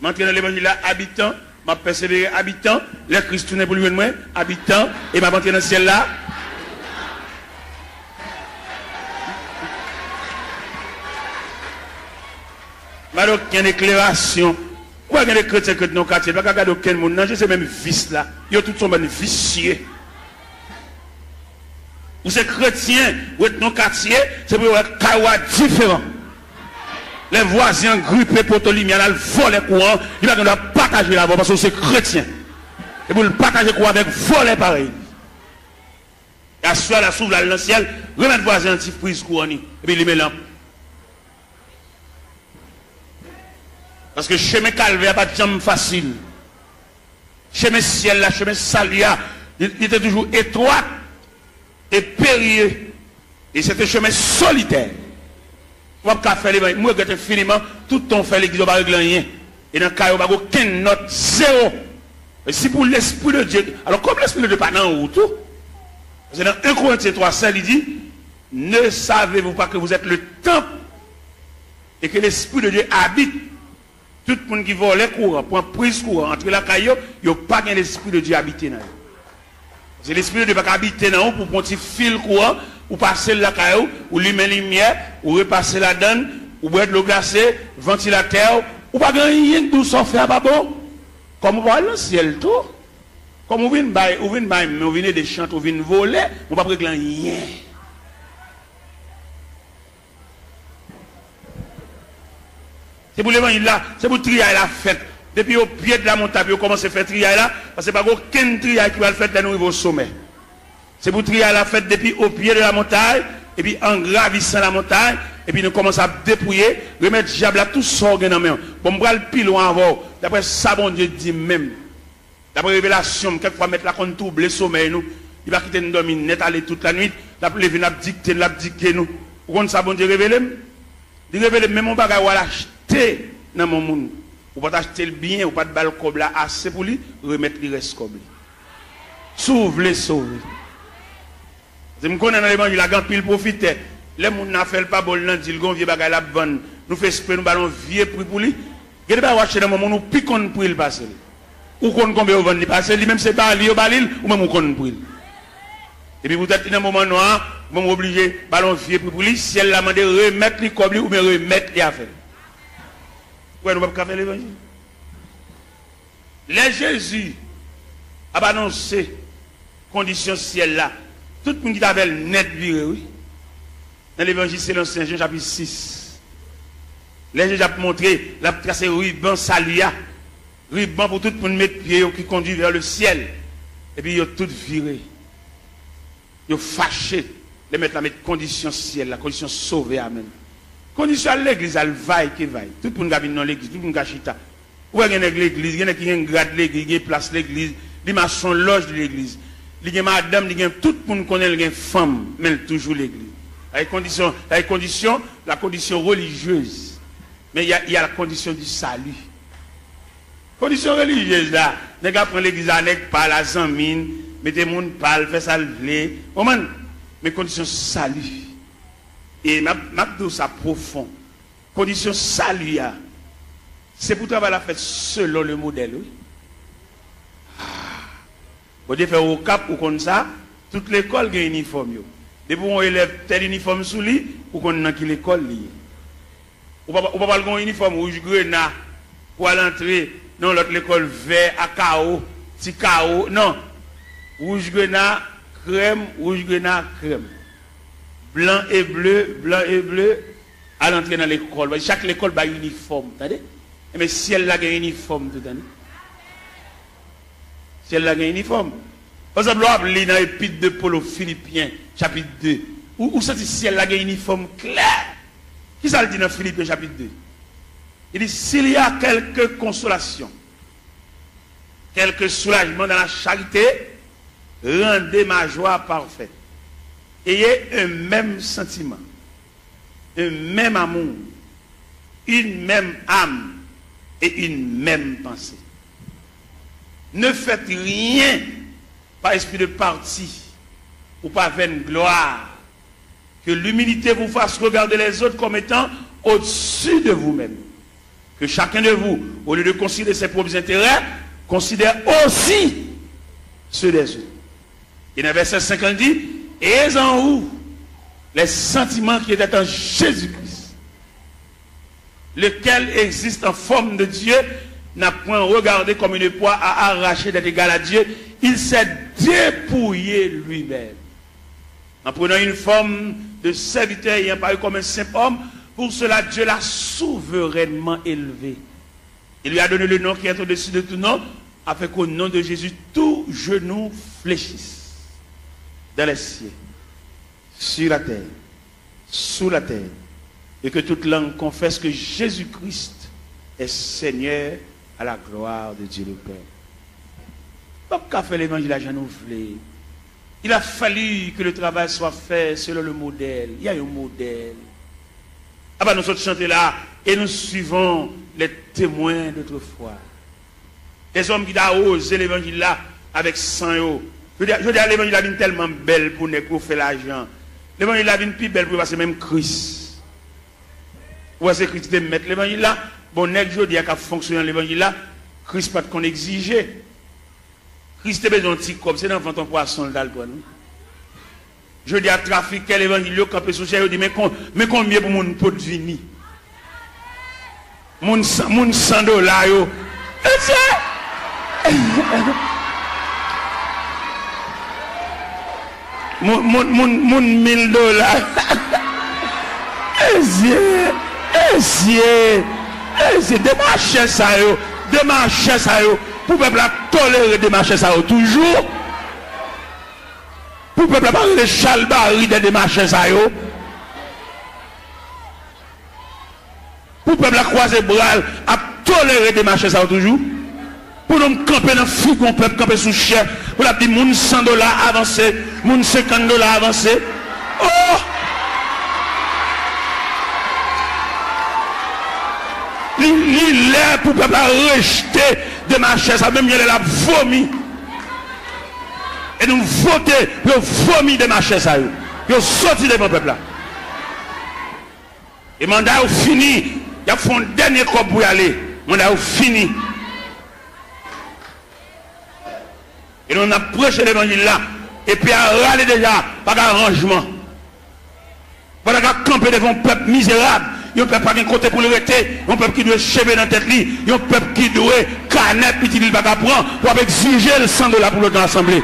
M antre nan levanjil la, abitan, m ap pèsevere, abitan, lè Kris tounen pou l jwenn mwen, abitan, e m ap antre nan syèl la. M pa gen okenn eklerasyon. Ou wè gen de kretyen k ret nan katye, pa ka gade okenn moun nan je, se menm vis la. Yo tout se yon bann visye. Ou se kretyen, ou ret nan katye, se pou yo wè kay ou a diferan. Lè vwazen an gripe poto limyè l al vòlè kouran, li pa gen dwa pataje l avè w paske w se kretyen. E pou l pataje kouran avèk vòlè parèy li. E aswè a la, si w vle al nan syèl, remèt vwazen an ti priz kouran li, epi limen lanp. Paske chemen kalvè a pa t janm fasil. Chemen syèl la, chemen sali a, li, li te toujou etwat e perye. E se te chemen solitè. Ou p ap ka fè levanjil. M regrèt enfiniman, tout tan w fè legliz, ou pa regle anyen. E nan kay ou, pa gen okenn nòt, zewo. E si pou Lespri de Dye, alò, kòm Lespri de Dye pa nan ou tou, paske nan en Korentyen twa sèz, li di, Ne savez-vous pas que vous êtes le temple et que l'Esprit de Dieu habite? Tout moun ki vòlè kouran, pran priz kouran, antre lakay yo, yo pa gen Lespri de Dye abite nan yo. Se Lespri de Dye pa ka abite nan ou pou pran ti fil kouran, ou pase l lakay ou, ou limen limyè, ou repase ladann, ou bwè dlo glase, vantilatè, ou pa gen anyen k di w sa w fè a pa bon. Kòm ou pa al nan syèl tou, kòm ou vin bay, ou vin bay men, ou vin ede chante, ou vin vole, ou p ap regle anyen. Se pou levanjil la, se pou triyay la fèt. Depi o pye de la montay pou yo kòmanse fè triyay la, paske pa gen okenn triyay ki pral fèt lè nou rive o somè. Se pou triyay la fèt depi o pye de la montay, epi an gravisan la montay, epi nou kòmanse ap depouye, remèt dyab la tout sa w gen nan men w. Bon, m pral pi lwen avè w, daprè sa Bondye di m menm. Daprè revelasyon m, kèk fwa Mèt la konn twouble somèy nou. Li pa kite n dòmi nèt ale tout lannuit. L ap leve n, l ap dikte n, l ap dikte nou. Ou konn sa Bondye revele m? Li revele m menm yon bagay w al achte nan men yon moun. Ou pa t achte l byen, ou pa t ba l kòb la ase pou li, remèt li rès kòb li. Si w vle sove. Paske m konnen nan levanjil la, gen anpil pwofitè. Lè moun nan fè l pa bon, l nan di l gen yon vye bagay l ap vann. Nou fè espre nou ba l yon vye pri pou li. Gen de bagay w achte nan men moun, ou pi konn pri l pase l. Ou konn konbyen yo vann li pase l, li menm se ba li yo ba li l, ou menm ou konn pri l. Epi poutèt li nan moman nwa a, ou menm ou oblije ba l yon vye pri pou li, syèl la mande remèt li kòb li oubyen remèt li afè l. Ou wè nou p ap ka fè levanjil. Lè Jezi ap anonse kondisyon syèl la, tout moun ki t avè l nèt vire, wi. Nan levanjil selon Sen Jan, chapit sis, lè Jezi ap montre, l ap trase riban sali a, riban pou tout moun met pye yo ki kondui vè le syèl, epi yo tout vire. Yo fache lè Mèt la met kondisyon syèl la, kondisyon sove a menm. Kondisyon al legliz, al vay ke vay. Tout moun ka vin nan legliz, tout moun ka chita. Ou wè gen nèg legliz, gen nèg ki gen grad legliz, gen plas legliz, li mache yon lòj legliz. Li gen madanm, li gen tout moun konnen l gen fanm, men l toujou legliz. Sa e kondisyon, sa e kondisyon, la condition religieuse. Men y a, y a la condition du salut. Kondisyon relijyez la, nèg la pran legliz la, nèg pa l a zanmi n, mete moun pa l, fè sa l vle. Konprann? Men kondisyon sali. E m ap, m ap di w sa pwofon. Kondisyon sali a, se pou travay la fèt selon le modèl, wi. Ah. Bondye fè w Okap, ou konn sa, tout lekòl gen inifòm yo. Depi w yon elèv tèl inifòm sou li, ou konn nan ki lekòl li ye. Ou pa, ou pa pral gen yon inifòm wouj grena pou al antre nan yon lòt lekòl vè a kawo, ti kawo, non. Wouj grena, krèm, wouj grena, krèm. Blan e ble, blan e ble, al antre nan lekòl. Chak lekòl bay inifòm, tande? Enben, syèl la gen inifòm tou, tande? Syèl la gen inifòm. Pa egzanp, lè w ap li nan Epit de Pòl o Filipyen, chapit de, ou, ou santi syèl la gen inifòm klè. Kisa l di nan Filipyen, chapit de? Li di, S'il y a quelque consolation, quelque soulagement dans la charité, rendez ma joie parfaite. Ayez un même sentiment, un même amour, une même âme et une même pensée. Ne faites rien par esprit de parti ou par vaine gloire. Que l'humilité vous fasse regarder les autres comme étant au-dessus de vous-même. Que chacun de vous, au lieu de considérer ses propres intérêts, considère aussi ceux des autres. E nan vèsè senk, li di, Ayez en vous les sentiments qui étaient en Jésus-Christ. Lequel existe en forme de Dieu, n'a point regardé comme une proie à arracher d'être égal à Dieu, il s'est dépouillé lui-même. En prenant une forme de serviteur, ayant paru comme un simple homme, pour cela Dieu l'a souverainement élevé. Il lui a donné le nom qui est au-dessus de tout nom, afin qu'au nom de Jésus, tout genou fléchisse dans les cieux, sur la terre, sous la terre, et que toute langue confesse que Jésus-Christ est Seigneur, à la gloire de Dieu le Père. P ap ka fè levanjil la jan nou vle. Il a fallu que le travail soit fait selon le modèle. Il y a un modèle. Apa nou sot chante la, et nous suivons les témoins d'autrefois. Dèzòm ki ta woze levanjil la avèk san yo. Jodi a, jodi a levanjil la vin tèlman bèl pou nèg pou yo fè lajan. Levanjil la vin pi bèl pou yo pase menm Kris. Ou wè se Kris ki te mèt levanjil la. Bon, nèg jodi a k ap fonksyone nan levanjil la, Kris pa t konn egzije. Kris te bezwen yon ti kòb, se nan vant yon pwason l t al pran l wi. Jodi a, trafikè levanjil yo kanpe sou chè, yo di, men kon, men konbyen pou moun pot vini. Moun san, moun san dola yo. Mesye! Moun, moun, moun, moun mil dola. Mesye! Mesye! Mesye! Demachè sa yo! Demachè sa yo! Pou pèp la tolere demachè sa yo toujou. Pou pèp la pa rele chalbari dè demachè sa yo. Pou pèp la kwaze bra l ap tolere demachè sa yo toujou. Pou nou kanpe nan figi yon pèp, kanpe sou chè, pou l ap di moun san dola avanse, moun senkant dola avanse. Oh! Li, li lè pou pèp la rejte demachè sa, menm jan lè l ap vomi. E nou vote pou yo vomi demachè sa yo. Yo soti devan pèp la. E manda yo fini. Y ap fè yon dènye kòb pou y ale. Manda yo fini. E nou, n ap preche levanjil la. E pye a rale deja, pa gen aranjman. Pandan k ap kanpe devan yon pèp mizerab, yon pèp pa gen kote pou l rete, yon pèp ki dwe cheve nan tèt li, yon pèp ki dwe kanè pitit li pa ka pran, w ap egzije l san dola pou l nan asanble.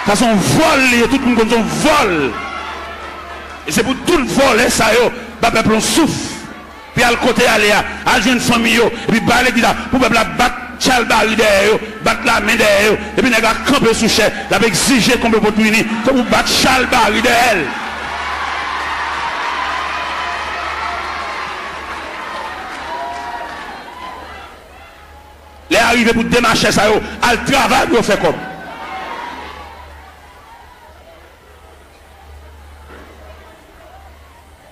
Sa se yon vòl li ye, tout moun konn se yon vòl. E se pou tout vòlè sa yo ba pèp la yon souf. Pi al kote y ale a, al jwenn fanmi yo, epi bay legliz la, pou pèp la bat chalbari dèyè yo, bat lame dèyè yo. Epi nèg la kanpe sou chè, l ap egzije konbyen pot pou vini, se pou bat chalbari dèyè l. Lè a rive pou demachè sa yo al travay pou yo fè kòb.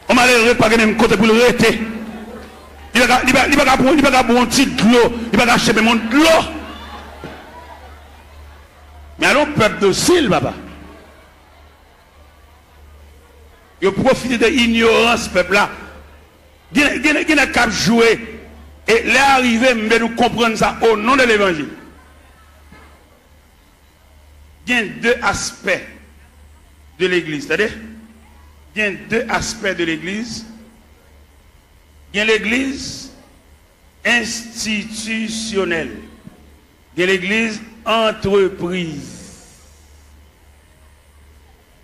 Yon malere pa gen menm kote pou l rete. Li pa ka, li pa, li pa ka pran, li pa ka bwè yon ti dlo, li pa ka achte menm yon dlo. Men ale yon pèp dosil, papa. Yo pwofite de inyorans pèp la. Gen, gen, gen nèg k ap jwe. E lè a rive, m vle nou konprann sa, o non de levanjil. Gen de aspè de legliz, tande. Gen de aspè de legliz. Gen legliz enstitisyonèl. Gen legliz antrepriz.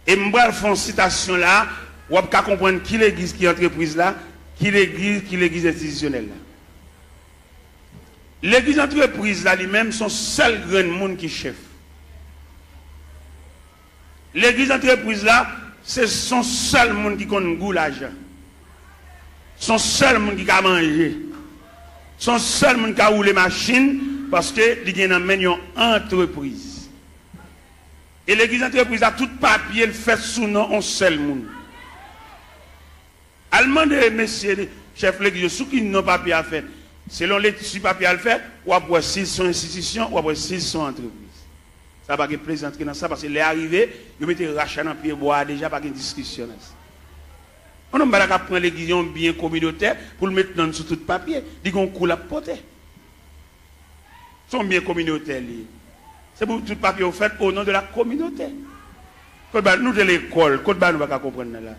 E m pral fè yon sitasyon la, w ap ka konprann ki legliz ki antrepriz la, ki legliz, ki legliz enstitisyonèl la. Legliz antrepriz la, li menm, se yon sèl grenn moun ki chèf. Legliz antrepriz la, se, se yon sèl moun ki konn gou lajan. Se yon sèl moun ki ka manje. Se yon sèl moun ki ka woule machin, paske li gen nan men l yon antrepriz. E legliz antrepriz la, tout papye l fèt sou non yon sèl moun. Al mande mesye chèf legliz yo sou ki non papye a fèt. Selon lekti papye a l fèt, w ap wè si l se yon enstitisyon, w ap wè si l se yon antrepriz. Sa pa gen plezantri nan sa, paske lè a rive, yo mete rach la nan pye bwa a deja, pa gen diskisyon nan sa. Yon nonm pa ta ka pran legliz, yon byen kominotè, pou l met non l sou tout papye. Li gen yon kou l ap pote. Se yon byen kominotè li ye. Se pou tout papye yo fèt o non de la kominote. Kot ba nou te lekòl, kot ba nou pa ka konprann nan la.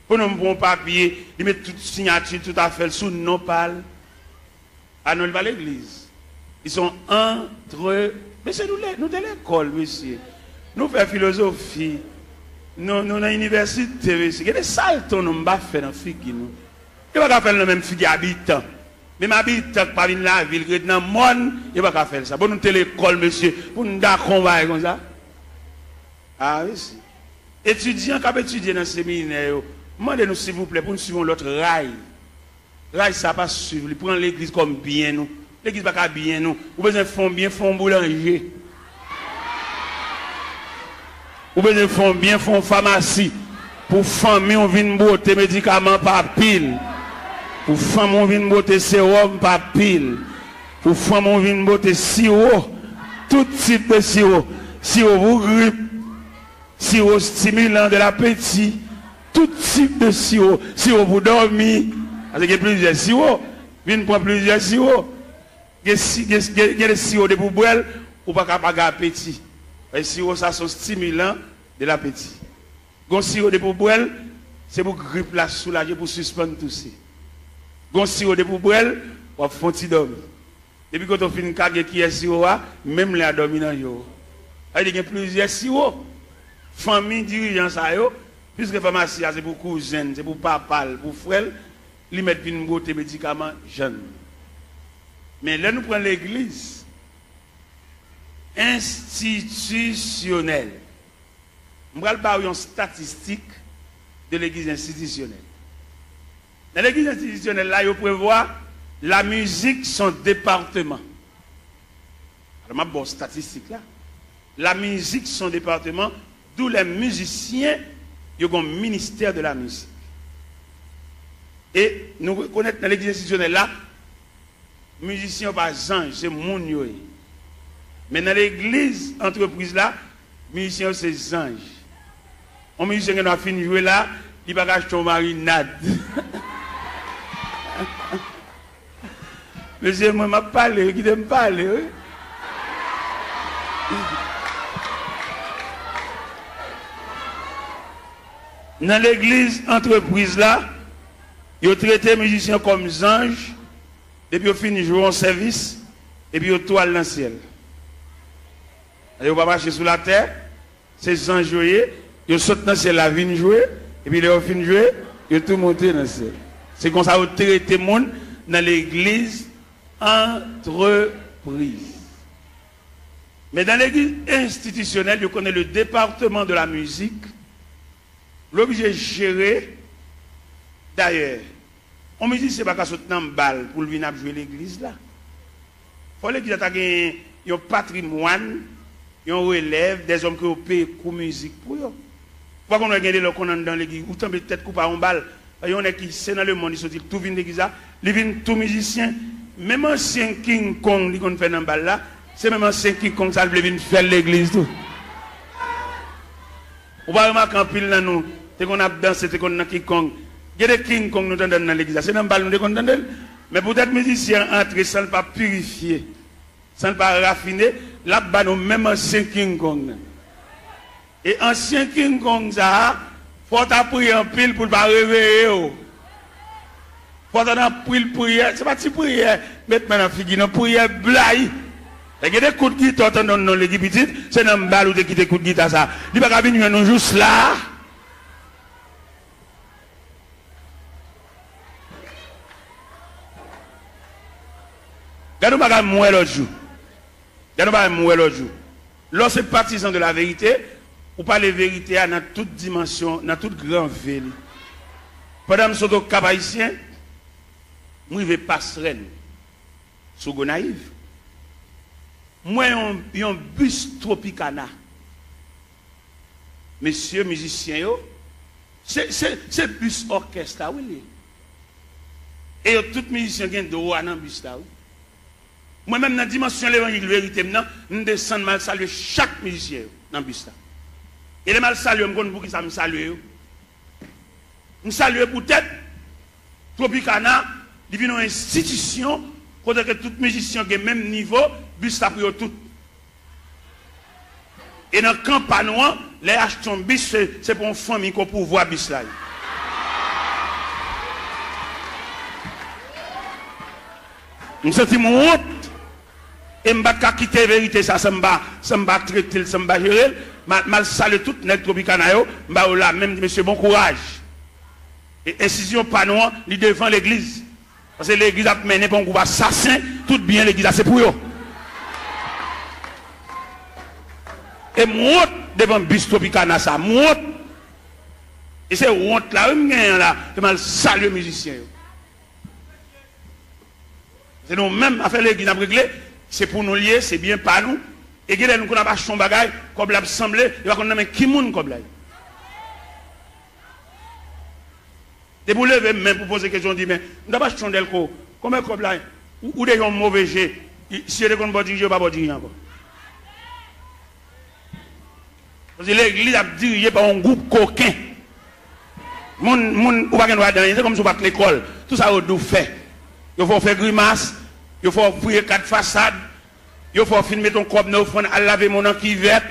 Pou nou pran yon papye, li met tout siyati, tout afè l sou non pa l. A non, li pa legliz. Li se yon antre-, mesye, nou lè, nou te lekòl, mesye. Nou fè filozofi. Nou, nou nan inivèsite, mesye. Gen de salte w non m pa fè nan figi nou. Yo pa ka fè l nan menm figi abitan. Menm abitan k pa vin lavil, ki ret nan mòn, yo pa ka fè l sa. Bon, nou te lekòl, mesye, pou n dakò yon bagay konsa. A, mesye. Etidyan k ap etidye nan seminè yo, m mande nou, silvouplè, pou n swiv yon lòt ray. Ray sa pa swiv li, pran legliz kòm byen nou. Legliz pa ka byen nou. Ou bezwen fè yon byen, fè yon boulanje. Ou bezwen fè yon byen, fè yon famasi. Pou fanmi w vin bwote medikaman pa pil. Pou fanmi w vin bwote sewòm pa pil. Pou fanmi w vin bwote siwo. Tout tip de siwo. Siwo pou grip. Siwo stimilan de lapeti. Tout tip de siwo. Siwo pou dòmi. Paske gen plizyè siwo. Vin pran plizyè siwo. Gen si-, gen, gen, gen de siwo depi w bwè l, ou pa ka pa gen apeti. E siwo sa se yon stimilan de lapeti. Gon siwo depi w bwè l, se pou grip la soulaje, pou sispann touse. Gon siwo depi w bwè l, w ap fè yon ti dòmi. Depi kote w fin kage kiyè siwo a, menm lè a dòmi nan je w. Sa vle di gen plizyè siwo. Fanmi dirijan sa yo, piske famasi a se pou kouzen l, se pou papa l, pou frè l, li mèt vin bwote medikaman jan l. Men lè nou pran legliz enstitisyonèl, m pral ba w yon statistik de legliz enstitisyonèl. Nan legliz enstitisyonèl la, yo prevwa la musique son département. Alò, m ap ba w statistik la. La musique son département, d'où les musiciens, yo gen ministère de la musique. E nou rekonèt nan legliz enstitisyonèl la, mizisyen yo pa zanj, se moun yo ye. Men nan legliz antrepriz la, mizisyen yo se zanj. Yon mizisyen gen dwa fin jwe la, li pa ka achte yon marinad. Mesye, mwen m ap pale, wi, kite m pale, wi. Nan legliz antrepriz la, yo trete mizisyen kòm zanj, depi yo fin jwe yon sèvis, epi yo tou al nan syèl. Yo pa mache sou latè, se zanj yo ye, yo sot nan syèl la vin jwe, epi lè yo fin jwe, yo tou monte nan syèl. Se konsa yo trete moun nan legliz antrepriz. Men nan legliz enstitisyonèl, yo konnen le département de la musique, l oblije jere. Dayè, yon mizisyen pa ka sot nan bal pou l vin ap jwe legliz la. Fò legliz la ta gen yon patrimwàn, yon relèv, dèzòm ke yo peye kou mizik pou yo. Ou pa konn wè gen de lè w konn anndan legliz, ou tonbe tèt kou pa yon bal. Yon nèg ki se nan lemonn li soti, li tou vin legliz la, li vin tou mizisyen. Menm ansyen King Kong li konn fè nan bal la, se menm ansyen King Kong sa l vle vin fè l legliz tou. Ou pa remake anpil nan nou te konn ap danse, te konn nan King Kong. Gen de King Kong nou tande nan legliz la, se nan bal nou te konn tande l. Men poutèt mizisyen an antre san l pa pirifye, san l pa rafine, l ap ba nou menm ansyen King Kong nan. E ansyen King Kong sa a, fò w ta priye anpil pou l pa reveye w. Fò w ta nan pil priyè, se pa ti priyè, met men nan figi, nan priyè blayi. Lè gen de kout gita w tande nan legliz pitit, se nan bal ou te kite kout gita sa a. Li pa ka vin jwenn nou jous la a. Gade yon bagay m wè lòt jou. Gade yon bagay m wè lòt jou. Lè w se patizan de la verite, ou pale verite a nan tout dimansyon, nan tout gran ve li. Pandan m sot Okap Ayisyen, m rive Pasrèn, sou Gonayiv. M wè yon, yon bis Tropicana. Mesye mizisyen yo, se, se, se bis òkès la, wi, li ye. E yo tout mizisyen gen dwa nan bis la, wi. Mwen menm, nan dimansyon levanjil verite m nan, m desann, m al salye chak mizisyen yo nan bis la. E lè m al salye yo, m konn poukisa m salye yo. M salye poutèt Tropicana, li vin yon enstitisyon kote ke tout mizisyen gen menm nivo, bis la pou yo tout. E nan kan pa nou an, lè y achte yon bis, se, se pou yon fanmi ke w pouvwa bis la ye. M santi m wont. E m pa t ka kite verite sa san m pa, san m pa trete l, san m pa jere l. M al, m al salye tout nèg Tropicana yo. M ba yo lamen, m di, "Mesye, bon kouraj." E enstitisyon pa nou an, li devan legliz. Paske legliz ap mennen pa yon gwoup asasen, tout byen legliz la se pou yo. E m wont devan bis Tropicana sa, m wont. E se wont la, wi, m genyen la, ke m al salye mizisyen yo. Se nou menm, afè legliz n ap regle, se pou nou l ye, se byen pa nou. E gen lè nou konn ap achte yon bagay, kòb la ap sanble, yo pa konn nan men ki moun kòb la ye. Depi w leve men pou poze kesyon, w di, "Men, m t ap achte yon dèlko, konbyen kòb la ye?" Ou, ou deja yon move je. Si yo te konn ba w dirije, yo pa ba w dirije ankò. Paske legliz ap dirije pa yon gwoup koken. Moun, moun, ou pa gen dwa di anyen, se kòmsi w pa t lekòl. Tout sa yo di w fè. Yo fè w fè grimas, yo fè w priye kat fasad, yo fè w fin mete yon kòb nan ofrann, al lave men w nan kivèt.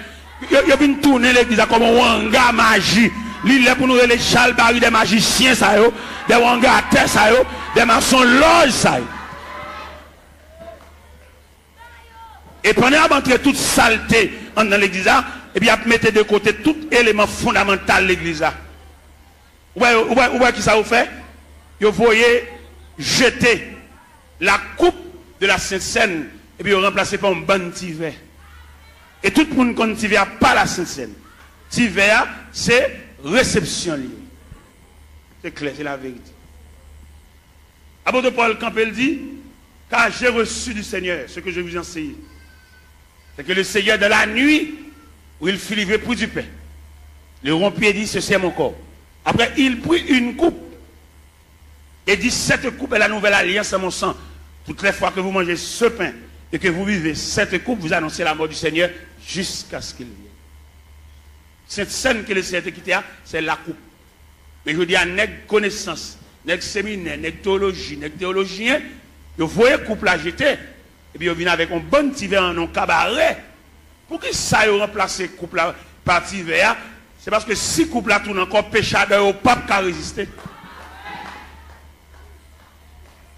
Yo, yo vin tounen legliz la kòm yon anga maji. Li lè pou nou rele chalbari dè majisyen sa yo, dè wangatè sa yo, dè masonlòj sa yo. E pandan y ap antre tout salte anndan legliz la, epi y ap mete de kote tout eleman fondamantal legliz la. Ou wè, ou wè, ou wè kisa yo fè? Yo voye jete la coupe de la Sainte Seine, epi yo ranplase pa yon bann ti vè. E tout moun konn ti vè a pa la Sainte Seine. Ti vè a, se resepsyon li ye. Se klè, se laverite. Apot Pòl kanpe, l di, "Car j'ai reçu du Seigneur ce que je vous ai enseigné. C'est que le Seigneur, dans la nuit où il fut livré pour du pain, le rompit et dit, 'Ceci est mon corps.' Après, il prit une coupe et dit, 'Cette coupe est la nouvelle alliance à mon sang. Toutes les fois que vous mangez ce pain et que vous buvez cette coupe, vous annoncez la mort du Seigneur jusqu'à ce qu'il vienne.'" Sent Sèn ke Leseyè te kite a, se lakoup. Men jodi a, nèg konesans, nèg seminè, nèg teyoloji, nèg teyolojyen, yo voye koup la jete, epi yo vin avèk yon bann ti vè an yon kabarè. Poukisa yo ranplase koup la pa ti vè a? Se paske si koup la tounen ankò, peche adan yo p ap ka reziste.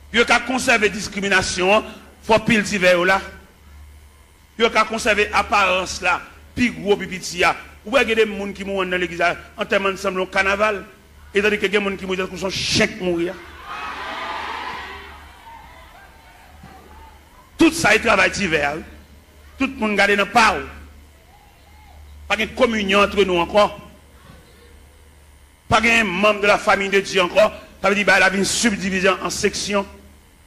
Pou yo ka konsève diskriminasyon an, fò pil ti vè yo la. Pou yo ka konsève aparans la, pi gwo, pi piti a. Ou wè gen de moun ki mouri anndan legliz la, antèman l sanble yon kanaval. E tandike gen moun ki mouri tankou se yon chen k mouri a. Tout sa e travay ti vè a, wi. Tout moun gade nan pa w. Pa gen kominyon antre nou ankò. Pa gen manm de la famille de Dieu ankò. Sa vle di bagay la vin sibdivize an, an seksyon.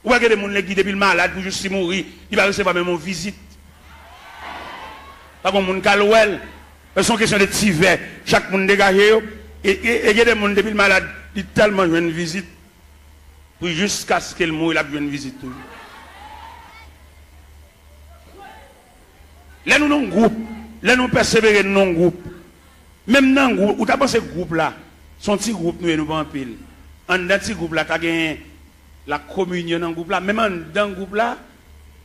Ou wè gen de moun legliz depi l malad pou jis li mouri, li pa resevwa menm yon vizit. Pa gen moun k al wè l. Se yon kesyon de ti vè. Chak moun degaje yo. E, e, e gen de moun depi l malad, li tèlman jwenn vizit. Pou jiskaske l mouri, l ap jwenn vizit toujou. Lè nou nan gwoup, lè nou pèsevere, nou nan gwoup. Menm nan gwoup, ou ta panse gwoup la, se yon ti gwoup nou ye, nou pa anpil. Anndan ti gwoup la, ta gen lakominyon nan gwoup la, menm anndan gwoup la,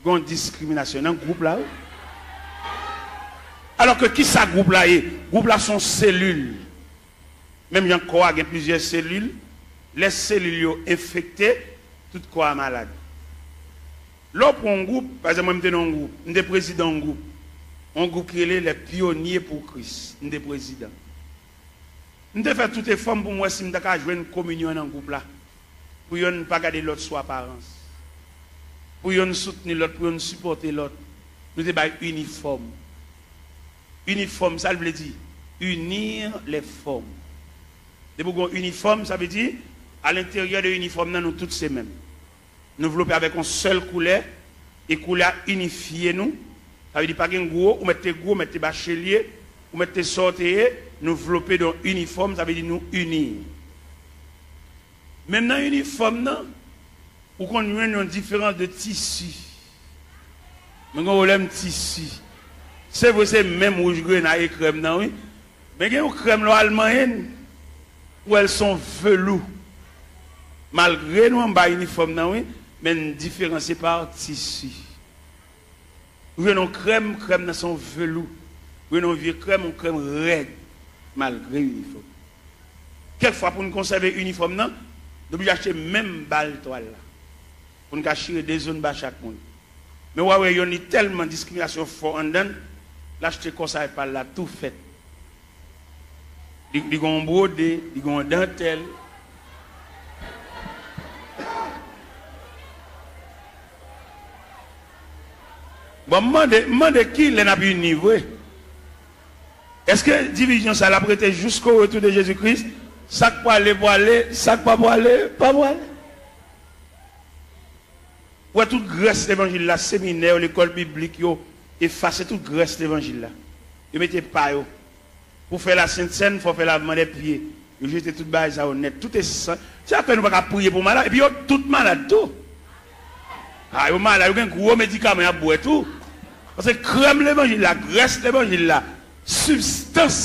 gen yon diskriminasyon nan gwoup la, wi. Alòske kisa gwoup la ye? Gwoup la se yon selil. Menm jan kò a gen plizyè selil, lè selil yo enfekte, tout kò a malad. Lè w pran yon gwoup, pa egzanp, mwen m te nan yon gwoup, m te prezidan yon gwoup, yon gwoup ki rele Les Pionniers pour Christ, m te prezidan. M te fè tout efò m pou m wè si m ta ka jwenn kominyon nan gwoup la, pou yonn pa gade lòt sou aparans, pou yonn soutni lòt, pou yonn sipòte lòt. Nou te bay inifòm. Inifòm, sa l vle di? Unir les formes. Depi w gen yon inifòm, sa vle di, alenteryè de inifòm nan, nou tout se menm. Nou vlope avèk yon sèl koulè, e koulè a inifye nou. Sa vle di, pa gen gwo, ou mèt te gwo, ou mèt te bachelye, ou mèt te sa w te ye, nou vlope de yon inifòm, sa vle di nou ini. Menm nan inifòm nan, ou konn jwenn yon diferans de tisi. Men gen yon pwoblèm tisi. Se vre, se menm wouj grenay e krèm nan, wi. Men gen yon krèm lè w al manyen l, ou wè l se yon velou. Malgre nou anba inifòm nan, wi, men n diferansye pa tisi. Ou jwenn yon krèm, krèm nan se yon velou. Ou jwenn yon vye krèm, yon krèm rèd, malgre inifòm. Kèk fwa, pou n konsève inifòm nan, nou oblije achte menm bal twal la. Pou n ka chire de zòn ba chak moun. Men w a wè yonn li tèlman diskriminasyon fò anndan l, l achte kò sa e pa l la tou fèt. Li, li gon bwode, li gon dantèl. Bon, m mande, m mande kilè n ap ini vre? Èske divizyon sa l ap rete jusqu'au retour de Jésus-Christ? Sa k prale, prale, sa k pa prale, pa prale. Ou wè tout grès levanjil la, seminè yo, lekòl biblik yo, efase tout grès levanjil la. Yo mete pa yo. Pou fè la Sent Sèn, fò fè lavman dè pye. Yo jete tout bagay sa yo nèt. Tout esan. Se sa k fè nou pa ka priye pou malad. Epi yo tout malad tou. A, yo malad, yo gen gwo medikaman y ap bwè tou. Paske krèm levanjil la, grès levanjil la, sibstans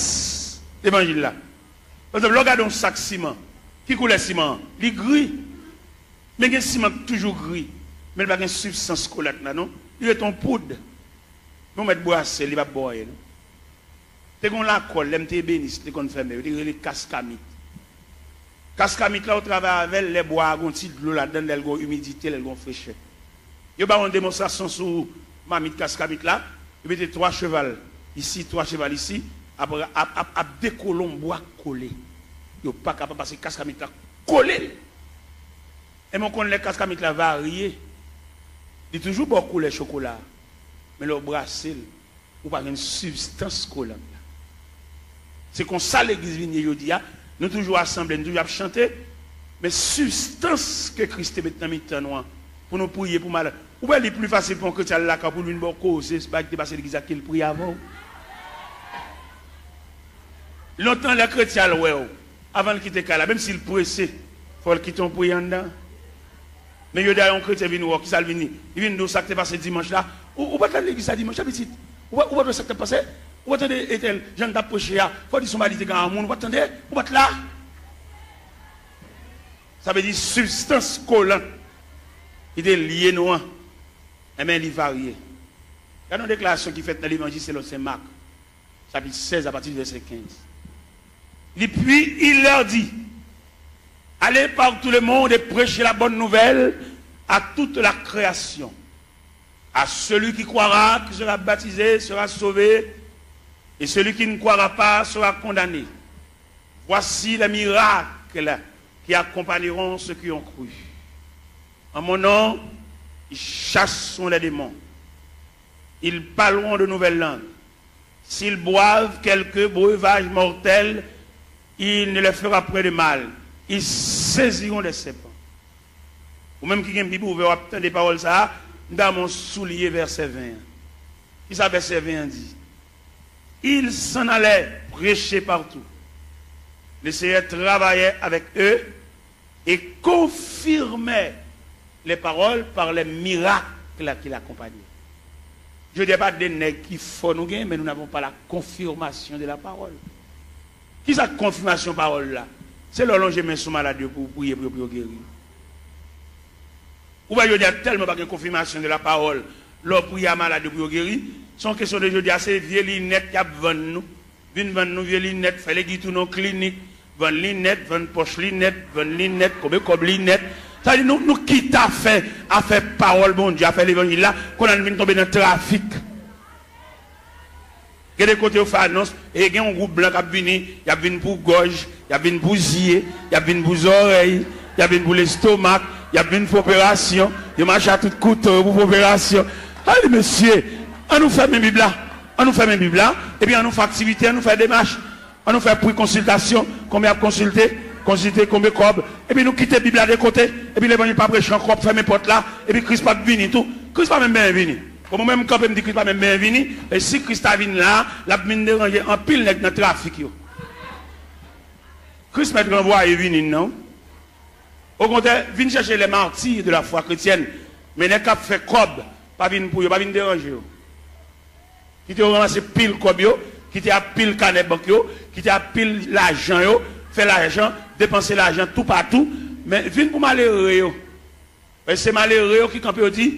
levanjil la. Pa egzanp, lè w gade yon sak siman, ki koulè siman an? Li gri. Men gen siman ki toujou gri, men li pa gen sibstans kolat la non. Li ret yon poud. Men w mèt brase l, li p ap ba w anyen non. Te gen yon lakòl, lè m te ebenis, li te konn fèmen, yo te rele kaskamit. Kaskamit la, ou travay avè l, lè bwa a gen yon ti dlo ladan l, lè l gen yon imidite, lè l gen yon frechè. Yo ba w yon demonstrasyon sou mamit kaskamit la, yo mete twa cheval isi, twa cheval isi, ap, ap, ap, ap dekole yon bwa kole. Yo pa kapab pase kaskamit la kole l. E men w konn lè kaskamit la varye, li toujou ba w koulè chokola, men lè w brase l, ou pa jwenn sibstans kolan la. Se konsa legliz vin ye jodi a. Nou toujou asanble, nou toujou ap chante, men sibstans ke Kris te met nan mitan nou an, pou nou priye pou malad. Ou wè li pli fasil pou yon kretyen al lakay pou l vin ba w koze bagay ki te pase legliz la ke l priye avè w. Lontan lè kretyen al wè w, avan l kite kay la, menm si l prese, fò l kite yon priye anndan. Men jodi a yon kretyen vin wè w, kisa l vin di? Li vin di w sa k te pase dimanch la. Ou, ou pa t al legliz la dimanch la, pitit? Ou pa, ou pa t wè sa k t ap pase? Ou pa tande entèl, jan l t ap preche a? Fò w di se yon bagay li te gen a moun, ou pa t tande? Ou pa t la? Sa vle di sibstans kolan ki te lye nou an, enben, li varye. Gade yon deklarasyon ki fèt nan Levanjil selon Sen Mak, chapit sèz, apati di vèsè kenz. Li, puis il leur dit, allez par tout le monde et prêchez la bonne nouvelle à toute la création. À celui qui croira, qui sera baptisé, sera sauvé, et celui qui ne croira pas sera condamné. Voici les miracles qui accompagneront ceux qui ont cru. En mon nom, ils chasseront les démons. Ils parleront de nouvelles langues. S'ils boivent quelque breuvage mortel, il ne leur fera point de mal. Ils saisiront des serpents. Ou menm ki gen Bib ouvè, w ap tande pawòl sa a, m ta renmen w souliye vèsè ven an. Kisa vèsè ven an di? Ils s'en allaient prêcher partout. Le Seigneur travaillait avec eux et confirmait les paroles par les miracles qui l'accompagnaient. Jodi a pa de nèg ki fò nou gen, men nous n'avons pas la confirmation de la parole. Kisa konfimasyon pawòl la? Se lè w lonje men sou malad yo pou w priye pou yo, pou yo geri. Ou wè jodi a tèlman pa gen konfimasyon de la parole, lè w priye a malad yo pou yo geri, se yon kesyon de jodi a se vye linèt y ap vann nou. Vin vann nou vye linèt, fè legliz tounen yon klinik, vann linèt, vann pòch linèt, vann linèt, konbe kòb linèt. Sa vle di nou, nou kite afè, afè pawòl Bondye, afè levanjil la, kounye a nou vin tonbe nan trafik. Gen de kote yo fè anons, e gen yon gwoup blan k ap vini, y ap vin pou gòj, y ap vin pou zye, y ap vin pou zòrèy, y ap vin pou lestomak, y ap vin fè operasyon, yo mache a tout kouto yo pou fè operasyon. Ay, mesye, an nou fèmen Bib la, an nou fèmen Bib la, epi an nou fè aktivite, an nou fè demach, an nou fè pri konsiltasyon, konbyen y ap konsilte, konsilte konbyen kòb, epi nou kite Bib la de kote, epi levanjil pa preche ankò, ap fèmen pòt la, epi Kris p ap vini tou. Kris pa menm benyen vini. Bon, mwen menm, m kanpe, m di Kris pa menm benyen vini. E si Kris ta vin la, l ap vin deranje anpil nèg nan trafik yo. Kris mèt ranvwaye vini n nan. Okontrè, vin chèche les martyrs de la foi chrétienne. Men nèg k ap fè kòb, pa vin pou yo, pa vin deranje yo. Kite yo ranmase pil kòb yo, kite a pil kanè bank yo, kite a pil lajan yo, fè lajan, depanse lajan toupatou, men vin pou malere yo. E se malere yo ki kanpe, yo di,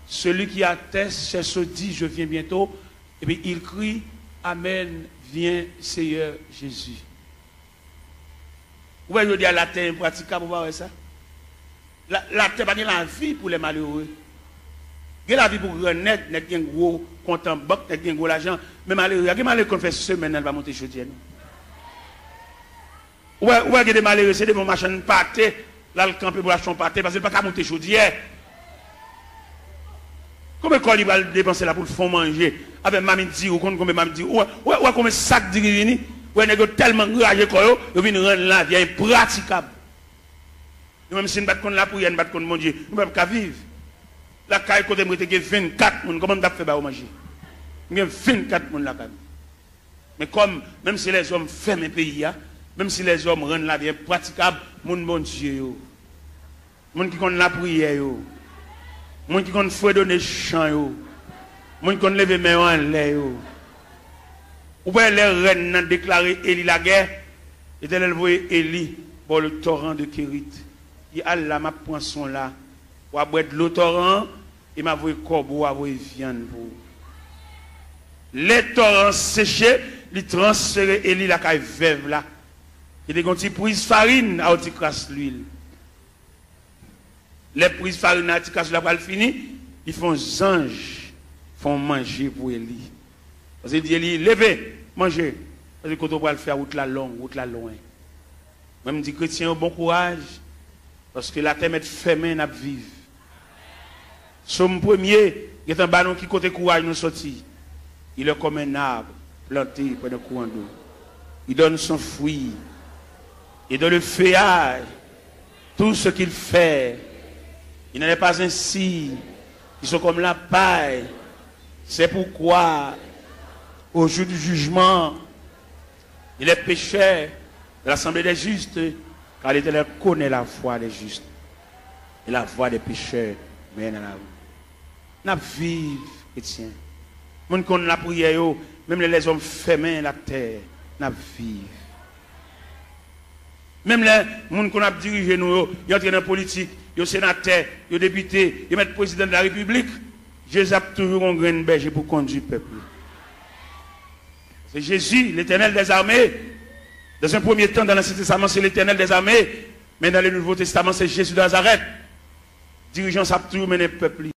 celui qui atteste, c'est ce dit, je viens bientôt. Epi il crie, Amen, viens Seigneur Jésus. Ou wè jodi a latè enpratikab, ou pa wè sa? La, latè pa gen lavi pou lè malere. Gen lavi pou gran nèg, nèg gen gwo kont an bank, nèg gen gwo lajan. Men malere a, gen malere ki konn fè semèn nan li pa monte chodyè non. Ou wè, ou wè gen de malere, se devan machann pate, l al kanpe pou l achte yon pate, paske l pa ka monte chodyè. Konbyen kòb li pral depanse la pou l fè yon manje? Avèk mamit diri, ou konn konbyen mamit diri? Ou wè, ou wè, ou wè konbyen sak diri vini? Ou wè nèg yo tèlman anraje kò yo, yo vin rann lavi a enpratikab. Nou menm si n pa t konn lapriyè, n pa t konn Bondye, nou p ap ka viv. Lakay kote m rete gen vennkat moun, kòman m t ap fè ba yo manje? M gen vennkat moun lakay m. Men kòm, menm si lèzòm fèmen peyi a, menm si lèzòm rann lavi enpratikab, moun Bondye yo, moun ki konn lapriyè yo, moun ki konn fredone chan yo, moun ki konn leve men yo anlè yo. Ou wè lè rèn nan deklare Eli lagè, Letènèl voye Eli bò le toran de Kerit. Li al la, m ap pran swen w la. W a bwè dlo toran an, e m a voye kòbo, w a voye vyann pou ou. Lè toran an seche, li transfere Eli lakay vèv la, ki te gen yon ti priz farin ak yon ti kras lwil. Lè priz farin nan ti kras la pral fini, li fè yon zanj fè yon manje pou Eli. Paske li di Eli, leve, manje. Paske kote w pral fè a, wout la long, wout la lwen. Mwen, m di kretyen yo bon kouraj, paske latè mèt fèmen, n ap viv. Sòm premye gentan ba nou ki kote kouraj nou soti. Il est comme un arbre planté près d'un courant d'eau. Il donne son fruit. Et dans le feuillage, tout ce qu'il fait, il n'en est pas ainsi. Ils sont comme la paille. C'est pourquoi, au jour du jugement, il est pécheur de l'assemblée des justes, car l'Éternel connaît la voie des justes, et la voie des pécheurs mène à la ruine. N ap viv, kretyen. Moun ki konn lapriyè yo, menm lè lèzòm fèmen latè, n ap viv. Menm lè moun konn ap dirije nou yo, yo antre nan politik, yo senatè, yo depite, yo mèt prezidan de la repiblik, Jezi ap toujou gon grenn bèje pou kondui pèp li. Se Jezi, Letènèl dèzame. Dans un premier temps, dans l'Ancien Testament, c'est l'Éternel des armées. Men dans le Nouveau Testament, c'est Jésus de Nazareth. Dirijan sa ap toujou mennen pèp li.